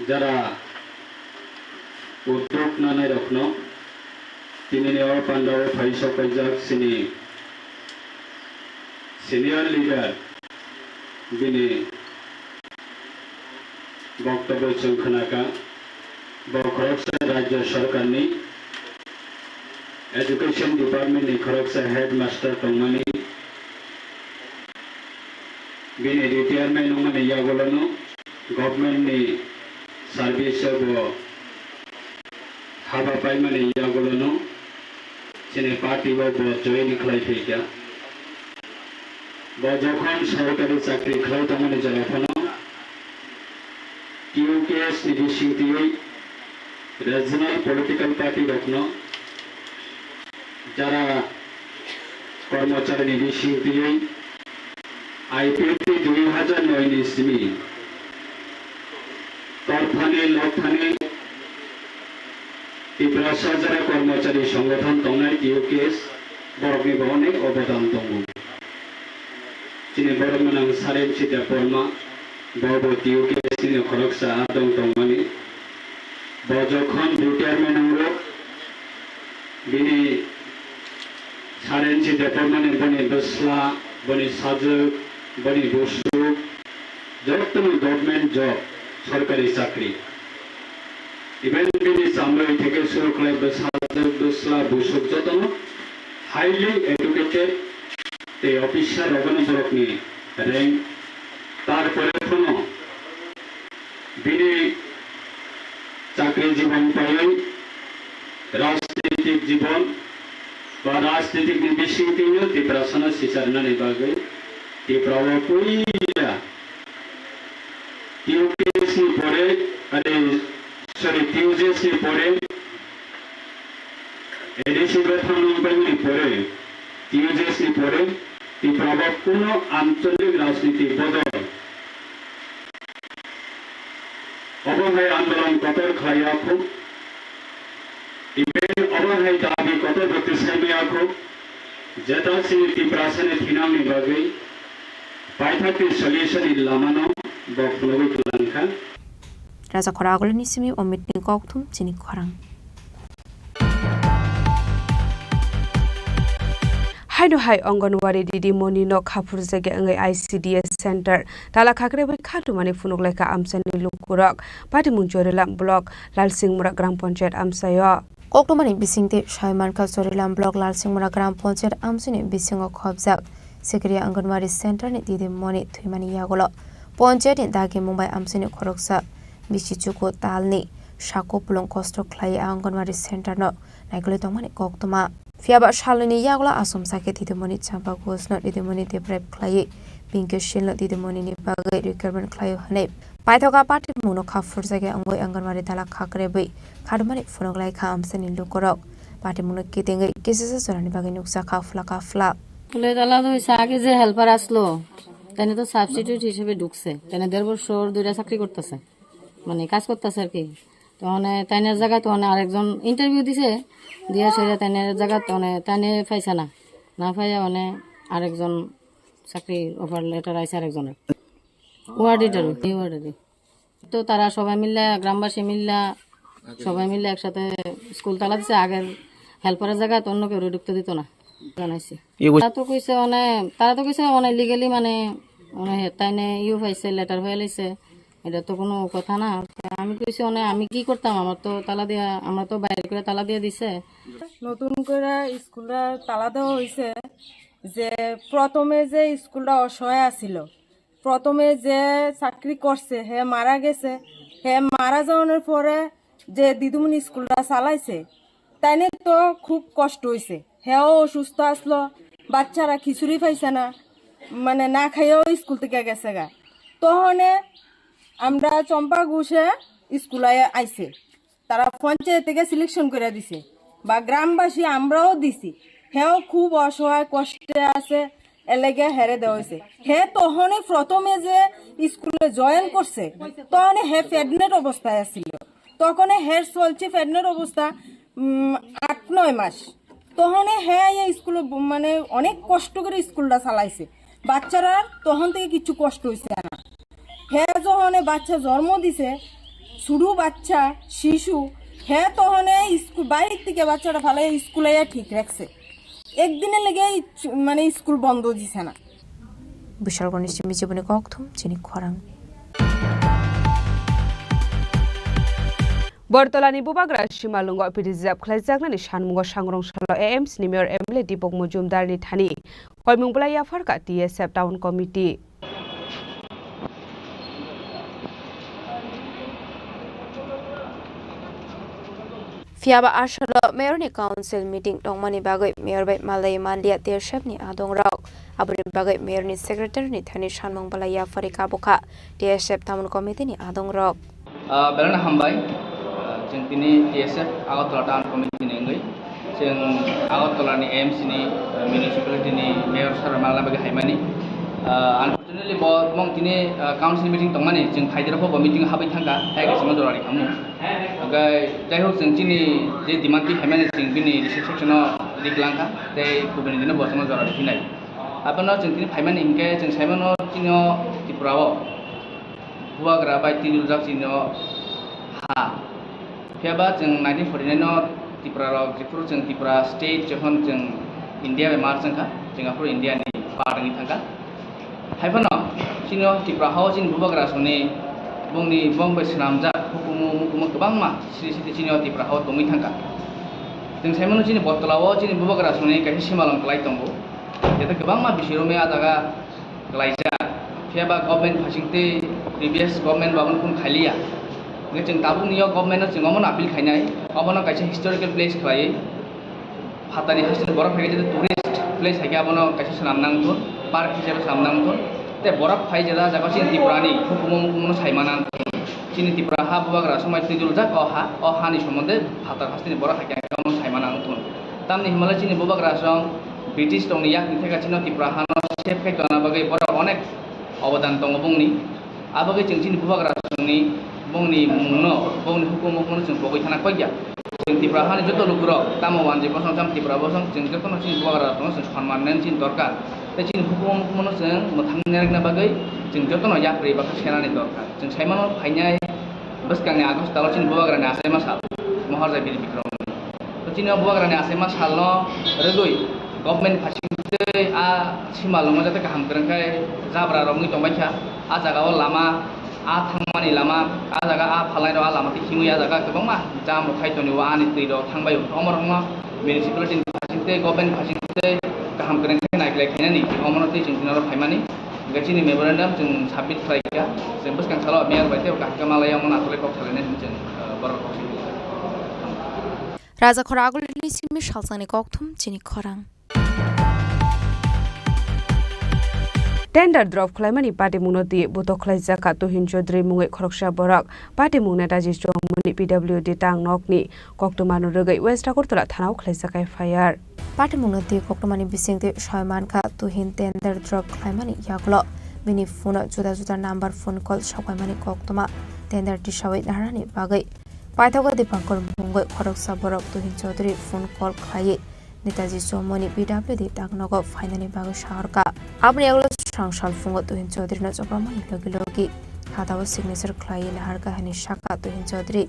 jara uddog nanai rokno tinini o pandao phai sok paijak chini senior leader bini boktobyo chwng khnakha. Bo khoroksa Rajya Sarkarni Education Department ni khoroksa headmaster tongmani, bini retirement wngmani yagulono government ni service o bo haba paimani yagulono chini party o bo join khlai phaikha. Bo jokhon sorkari chakri khlai tongmani jora phano T U K S ni bisingtwi regional political party rokno jara kormochari ni bisingtwi I P F T dui hajar noi ni simi torthani lokthani Tiprasa jara kormochari songothon tongnai T U K S borokni bo onek obodan tongo. Chini borok mwnang Sarensi Debbarma, bo bo T U K S ni khoroksa adong tongmani. Bo jokhon retirement nango, bini Sarensi Debbarmani boni bwsla, boni sajwk, boni busuk, jotono government job, sorkari chakri. Even bini chamrwi theke suru khlai bwsajwk, bwsla, busuk jotono highly educated tei officer rogno borokni rank. Tarpore phano bini chakri jibon paiwi rajnitik jibon ba rajnitik ni bisingtwino Tiprasano sicharnani bagwi Tripura o puila T U K S ni pore, are, sorry, T U J S ni pore, A D C bethang nung paimani pore, T U J S ni pore, Tripura o kuno ancholik rajniti bodol. Obo hai andolon kotor khlai ya kho. Even obo hai dabi kotor bo tisai maya kho. Jeta chini Tiprasani thinangni bagwi paithakni solution ni lamano bo phunugwi kwlangkha. Raja Khora Agulini simi o meeting kokthum chini khorang. Haino hai Anganwadi Didi Moni no khaphurjagya wngwi I C D S center tala khakrebwi khatumani phunuk laikha amchaini lukurok. Patimung Chorilam block Lalsingmura Gram Panchayat amchaio. Koktumani bisingtwi sai mankha Chorilam block Lalsingmura Gram Panchayat amchaini bisingo khopjak Sikriya Anganwadi center ni Didi Moni thwimani yagulo panchayat ni dagi mungbai amchaini khoroksa bisi chuku talni sako pulung kosto khlai Anganwadi center no naikolwi tongmani koktwma. Phiyaba salnwini yagulo achomsa khe Didi Moni Champa Ghosh no Didi Moni deprive khlaiwi Pinki Shil no Didi Moni ni bagwi requirement khlaio hwnwi paithoka patimung no khaphurjagya wngwi Anganwadi tala khakrebwi khatumani phunuk laikha amchaini lukurok. Patimung no kitingwi kisisa jorani bagwi nukjakha phla ka phla. স্কুলে তালা তো হয়েছে, আগে যে হেল্পার আসলো, তাইনে তো সাবস্টিটিউট হিসেবে ঢুকছে, তাইনে দেড় বছর দুইটা চাকরি করতেছে, মানে কাজ করতেছে আর কি। তো মানে তাইনের জায়গায় তো মানে আরেকজন ইন্টারভিউ দিছে, দিয়া সেটা তাইনের জায়গা তো মানে তাইনে পাইছে না, না পাইয়া মানে আরেকজন চাকরি অফার লেটার আইছে আরেকজনের। ওয়ার্ড লিডার, নিউ ওয়ার্ডেরই। তো তারা সবাই মিলে, গ্রামবাসী মিলে, সবাই মিলে একসাথে স্কুল তালা দিছে। আগের হেল্পারের জায়গায় তো অন্য কেউ ঢুকতে দিত না, জানাইছি। তারা তো কইছে মানে, তারা তো কইছে মানে লিগালি মানে, মানে তাইনে ইউ পাইছে, লেটার হয়ে লাইছে, এটা তো কোনো কথা না। আমি কইছি মানে আমি কি করতাম, আমার তো তালা দিয়া, আমরা তো বাইরে করে তালা দিয়ে দিছে। নতুন করে স্কুলটা তালা দেওয়া হয়েছে, যে প্রথমে যে স্কুলটা অসহায় আছিল, প্রথমে যে চাকরি করছে, হে মারা গেছে। হে মারা যাওয়ানোর পরে যে দিদিমণি স্কুলটা চালাইছে, তাইনে তো খুব কষ্ট হইছে। হেও অসুস্থ আসলো, বাচ্চারা খিচুড়ি পাইছে না, মানে না খাইয়াও স্কুল থেকে গেছে গা। তখনে আমরা চম্পা ঘোষে স্কুলে আইছে, তারা পঞ্চায়েত থেকে সিলেকশন করে দিছে বা গ্রামবাসী আমরাও দিছি। হেও খুব অসহায় কষ্টে আছে, এলাকা হেরে দেওয়া হয়েছে। হে তখনই প্রথমে যে স্কুলে জয়েন করছে, তখনই হে প্রেগনেন্ট অবস্থায় আছিল। তখনই হে চলছে প্রেগনেন্ট অবস্থা, উম, আট নয় মাস। তখনই হে এই স্কুলে ব-, মানে অনেক কষ্ট করে স্কুলটা চালাইছে। বাচ্চারা তখন থেকে কিছু কষ্ট হয়েছে না। হে যখন বাচ্চা জন্ম দিছে, শুধু বাচ্চা, শিশু, হে তখন স্কুল বাইরে থেকে বাচ্চাটা ফালাই স্কুলে ঠিক রাখছে। একদিনের লেগে এই চ-, মানে স্কুল বন্ধ দিছে না। Bishalgorni simi chibuni kokthum chini khorang. Bortolani bubagra simalungo pidijab khlaijaknani sanmungo sangrong salo A M C ni mayor M L A Dipok Mojumdar ni thani koimung bwlai yapharkha T S F Town Committee. Phiya ba asalo mayor ni council meeting tongmani bagwi mayor bai malai manliya T S F ni adong rok. Aboni bagwi mayor ni secretary ni thani sanmung bwlai yapharwi kabukha T S F Town Committee ni adong rok. Ah, belai no hambai. Ah, chwng tini T S F Agartala Town Committee ni wngwi chwng Agartala ni A M C ni, ah, municipality ni mayor sir malai bagwi haimani. Ah, unfortunately bo mong tini, ah, council meeting tongmani chwng phaidero bo meeting habwi thangkha, hai kaisa no jora rikhamu. Hwnkhe, jai hok, chwng chini je demand twi phaimani, chwng bini reception o ri kwlangkha, tei kubuni dino bo chwngno jora riphinai. Abono chwng tini phaimani hinkhe, chwng saimano chini o Tripura o bubagra bai twiduljak chini o ha. Phiya ba chwng nineteen forty-nine o Tripura rok, jephuru chwng Tripura state, jokhon chwng India bai merge wngkha, chwng aphuru India ni part wngwi thangkha. Hai phano chini o Tripura hao chini bubagra songni bongni bong bai swnamjak hukumu mukumu kwbangma sri sri chini o Tripura hao tongwi thangkha. Chwng saimano chini Bottola o chini bubagra songni kaisa simalong kwlai tongo. Tei kwbangma bisi romwi a jaga kwlaijak. Phiya ba government phasing tei previous government bo abono phone khailiya. Hwnkhe chwng tabukni o government no chwng omono appeal khainai, omono kaisa historical place khlaiwi. Phatani hasteni borok phai khe tourist place hai khe abono kaisa swnam nang thun, park hisabe swnam nang thun. Tei borok phai jeda jaga chini Tripura ni hukumu mukumu no sai ma nang thun. Chini Tripura ha bubagra somai twiduljak o ha, o hani somonde phatar hasteni borok hai khe abono sai ma nang thun. Tamni hwnba le chini bubagra song British rokni yakni theka chini Tripura hano save khai tongna bagwi borok onek obodan tongo bongni. Abagwi chwng chini bubagra songni bongni mungno, bongni hukumu mukumu chwng pogwi thana koi ya. Chwng Tripura hani joto lukurok, tamo wanjwi bosong, tamo Tripura bosong, chwng jotono chini bubagra songno chwng sonman nani chini dorkar. Tei chini hukumu mukumu no chwng mwthang nai rwkna bagwi chwng jotono yapri bakha senani dorkar. Chwng saimano phainai bwskangni August talo chini bubagrani achaima sal, Mohorjai Bir Bikrom. To chini o bubagrani achaima salno rwgwi government phasing tei a simalongo jate kaham kwrwng khe jabra romwi tongbaikha. A jaga o lama, a thangmani lama, a jaga a phalnai rok a lama tei himwi a jaga kwbangma jam rok khai tonwi o ani twi rok thangbai o. Omo rokno municipality ni phasing tei government phasing tei kaham kwrwng khe naiklai khainani omono tei chwng tini oro phaimani. Hingke chini memorandum chwng submit khlai kha, chwng bwskang salo mayor bai tei kaham khe malai omo aswlai kok salainai hinwi chwng, ah, borok kok simi. Raja Khora Agulini simi salsani kokthum chini khorang. Tender drop khlaimani patimungno twi butok khlaijak kha Tuhin Chaudhary mungwi khoroksa borok. Patimung Netaji Chowmani P W D tang nokni koktwmano rwgwi West Agartala thanao khlaijak F I R. Patimungno twi koktwmani bisingtwi soi mankha Tuhin tender drop khlaimani yagulo bini phone-o juda juda number phone call sokpaimani koktwma tender tisawi narani bagwi. Paithago Dipankar mungwi khoroksa borok Tuhin Chaudhary phone call khlaiwi Netaji Chowmani P W D tangnogo phainani bagwi saharkha. Aboni yagulo swrang sal phungo Tuhin Chaudhary no chopramani logi logi khatao signature khlaiwi naharkha hinwi sakha Tuhin Chaudhary.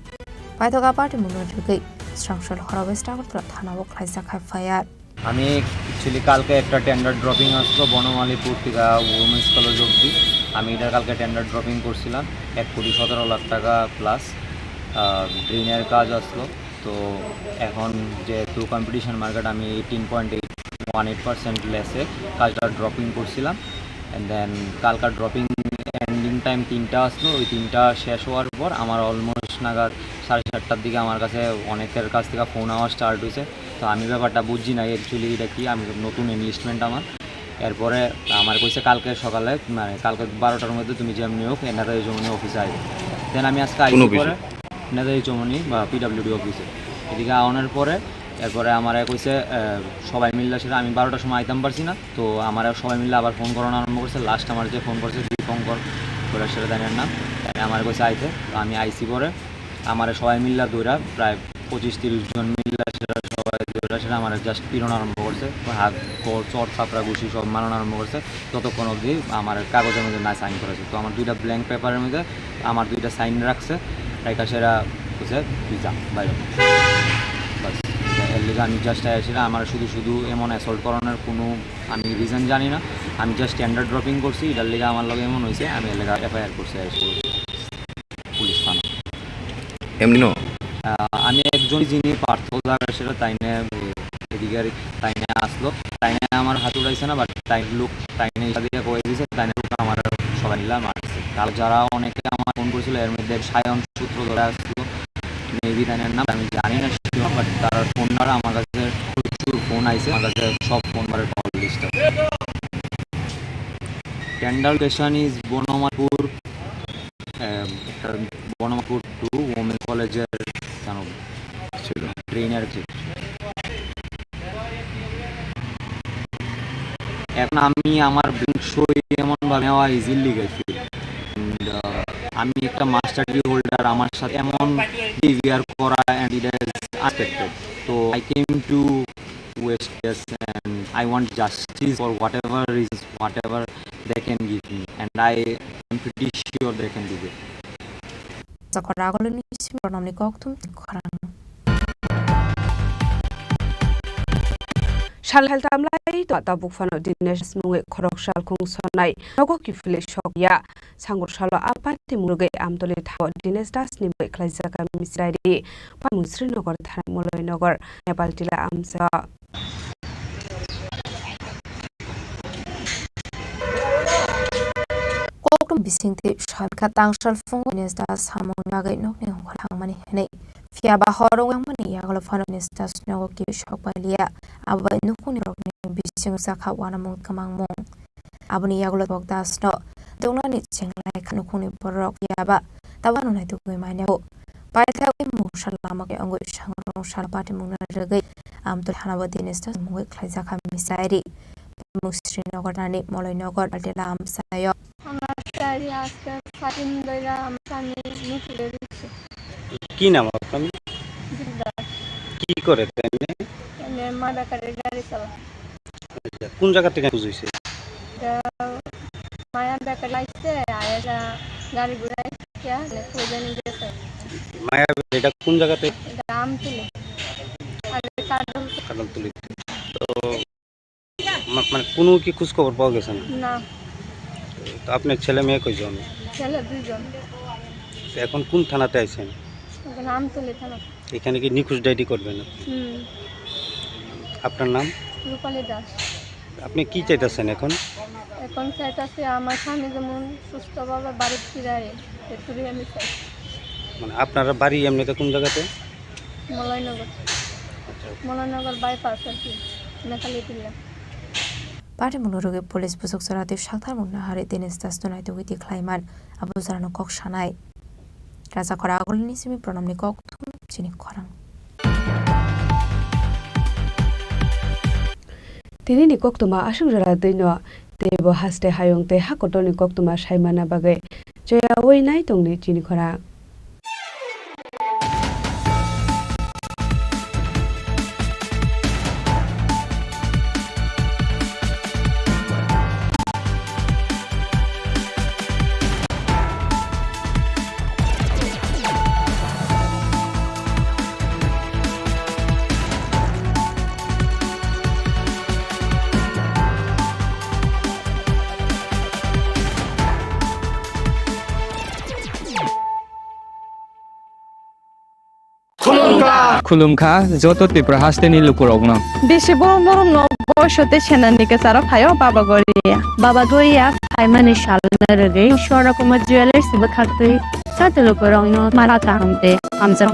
Paithago patimungno rwgwi swrang sal horo West Agartala thanao khlaijak F I R. আমি অ্যাকচুয়ালি কালকে একটা tender dropping আসলো বনমালীপুর থেকে women's college অবধি। আমি এটা কালকে tender dropping করছিলাম এক কোটি সতেরো লাখ টাকা প্লাস ড্রেনের কাজ আসলো। তো এখন যেহেতু কম্পিটিশন মার্কেট, আমি eighteen point eight one eight percent লেসে কাজটা ড্রপিং করছিলাম। অ্যান্ড দেন কালকার ড্রপিং এন্ডিং টাইম তিনটা আসলো, ওই তিনটা শেষ হওয়ার পর আমার অলমোস্ট নাগাদ সাড়ে সাতটার দিকে আমার কাছে অনেকের কাছ থেকে ফোন আওয়া স্টার্ট হয়েছে। তো আমি ব্যাপারটা বুঝছি না অ্যাকচুয়ালি এটা কি, আমি নতুন এনলিস্টমেন্ট আমার। এরপরে আমার কইছে কালকে সকালে, মানে কালকে বারোটার মধ্যে তুমি যেমনি হোক নেতাজি চৌমনি অফিসে আইবে। দেন আমি আজকে কোন আইসি অফিসে? পরে নেতাজি চৌমনি বা পিডাব্লিউডি অফিসে। এদিকে আনার পরে এরপরে আমারে কইছে, আহ, সবাই মিললে সেটা আমি বারোটার সময় আইতাম পারছি না, তো আমারে সবাই মিললে আবার ফোন করানো আরম্ভ করছে। লাস্ট আমার যে ফোন করছে দীপঙ্কর কৈলাসহরের তাইনের নাম, তাই আমারে কইছে আইতে, তো আমি আইছি। পরে আমারে সবাই মিললে দৌড়া প্রায় পঁচিশ তিরিশ জন মিললে সেটা সবাই দৌড়া সেটা আমার জাস্ট পিটন আরম্ভ করছে, হাত, কর, চর, থাপড়া, ঘুষি সব মারানো আরম্ভ করছে। ততক্ষণ অবধি আমার কাগজের মধ্যে না সাইন করেছে। তো আমার দুইটা ব্ল্যাঙ্ক পেপারের মধ্যে আমার দুইটা সাইন রাখছে, একটা সেরা হচ্ছে ভিসা বাইরে। বাস, এর লিগে আমি জাস্ট আইসি না, আমার শুধু শুধু এমন অ্যাসল্ট করানোর কোনো আমি রিজন জানি না। আমি জাস্ট স্ট্যান্ডার্ড ড্রপিং করছি, এটার লিগে আমার লগে এমন হয়েছে, আমি এর লিগে এফআইআর করছি আইসি পুলিশ থানা। এমনি ন? আহ, আমি একজন যিনি পার্থ দাস সেটা তাই নিয়ে এদিকে আর তাই নিয়ে আসলো, তাই নিয়ে আমার হাত উঠাইছে না, বাট তাই লোক তাই নিয়ে ইশারা দিয়ে কয়ে দিছে, তাই নিয়ে লোক আমার সবাই মিলে মারছে। তার যারা অনেকে আমার ফোন করেছিল, এর মধ্যে সায়ন সূত্র ধরে আসলো, মেবি তাই নাম আমি জানি না শিওর, বাট তার ফোন নাম্বার আমার কাছে প্রচুর ফোন আইছে, আমার কাছে সব ফোন নাম্বারের কল লিস্ট আছে। Tender location is বনমালীপুর, আহ, একটা বনমালীপুর টু ওমেন্স কলেজের জানো ছিল। ট্রেনের ঠিক। এখন আমি আমার ব্ল্যাঙ্ক সই এমন ভাবে নেওয়া ইজিলি গেছি। And, uh, আমি একটা মাস্টার ডিগ্রি হোল্ডার, আমার সাথে এমন বিহেভিয়ার করা, and it is unexpected. So I came to West, yes, and I want justice for whatever reasons, whatever they can give me, and I am pretty sure they can do it. Sakora agolini simi pronomni kokthum khorang. Sal hal tamlai to tabuk phano Dinesh mungwi khorok sal khung sonai nogo kiphilwi sokya. Sangur salo a party mungwi Amtoli thao Dinesh Das ni mungwi khlaijak kami Srinagar, Moloi Nagar, Nepal tila amsa. Kokthum bisingtwi sal kha tangsal phungo Dinesh Das samungni bagwi nokni ongkhor thangmani hwnwi. Phiya ba horo wngmani yagulo phano Dinesh Das nogo kiphilwi sok pai liya. Abo bai nukhungni rokni bisingo chakha uanamung kwmangmung. Aboni yagulo Bok Das no dongnani chenglai kha nukhungni borok phiya ba tabano naitugwi manya o. Paithakni mungsa lama khe wngwi sangrong sal patimungno rwgwi Amtol hanabo Dinesh Das mungwi khlaijak kha Misairi. Mung Srinagar nani Moloi Nagar Altela amsayo. আমার স্যারই আজকে সাত দিন ধরে আমার স্বামী নিখোঁজ হয়ে গেছে। কি নাম আপনার? দিলদার। কি করে এমনি? এমনি মা বেকারের গাড়ি চালা। আচ্ছা, কোন জায়গা থেকে নিখোঁজ হয়েছে? এটা মায়া বেকারি আইছে, আয়া গাড়ি ঘুরে আইছে, মানে খুঁজে নিয়ে গেছে। মায়া বেকারি এটা কোন জায়গাতে? এটা আমতলি। আর কাদল। কাদলতলি। তো মা-, মানে কোনো কি খোঁজ খবর পাওয়া গেছে না? না। তো আপনার ছেলে মেয়ে কয়জন? ছেলে দুইজন। তো এখন কোন থানাতে আছেন? এখন আমতলী থানা। এখানে কি নিখোঁজ ডায়েরি করবেন আপনি? হুম। আপনার নাম? রূপালী দাস। আপনি কি চাইতেছেন এখন? এখন চাইতেছি আমার স্বামী যেমন সুস্থভাবে বাড়ি ফিরে আয়, এটুকুই আমি চাই। মানে আপনার বাড়ি এমনিতে কোন জায়গাতে? মলয়নগর। আচ্ছা। মলয়নগর বাইপাস আর কি, মেকালি টিলা। Patimungno rwgwi police busuk chwraitwi sakthar mungna hari Dinesh Das no naitugwi tikhlaiman, abo chwrano kok sanai. Raja Khora agulini simi pronomni kok thum chini khorang. Tinini koktwma aswk jora twino teibo haste hayung tei ha kotorni koktwma saimana bagwi choyaui nai tongdi chini khorang. Khulumkha joto Tripura hasteni lukurokno. Bisi bo moromno boiso tei senani kwcharo phaio Baba Goria. Baba Goria phaimani salno rwgwi Swarna Kumar Jewellers bwkhaktwi joto lukurokno mara kaham tei hamjak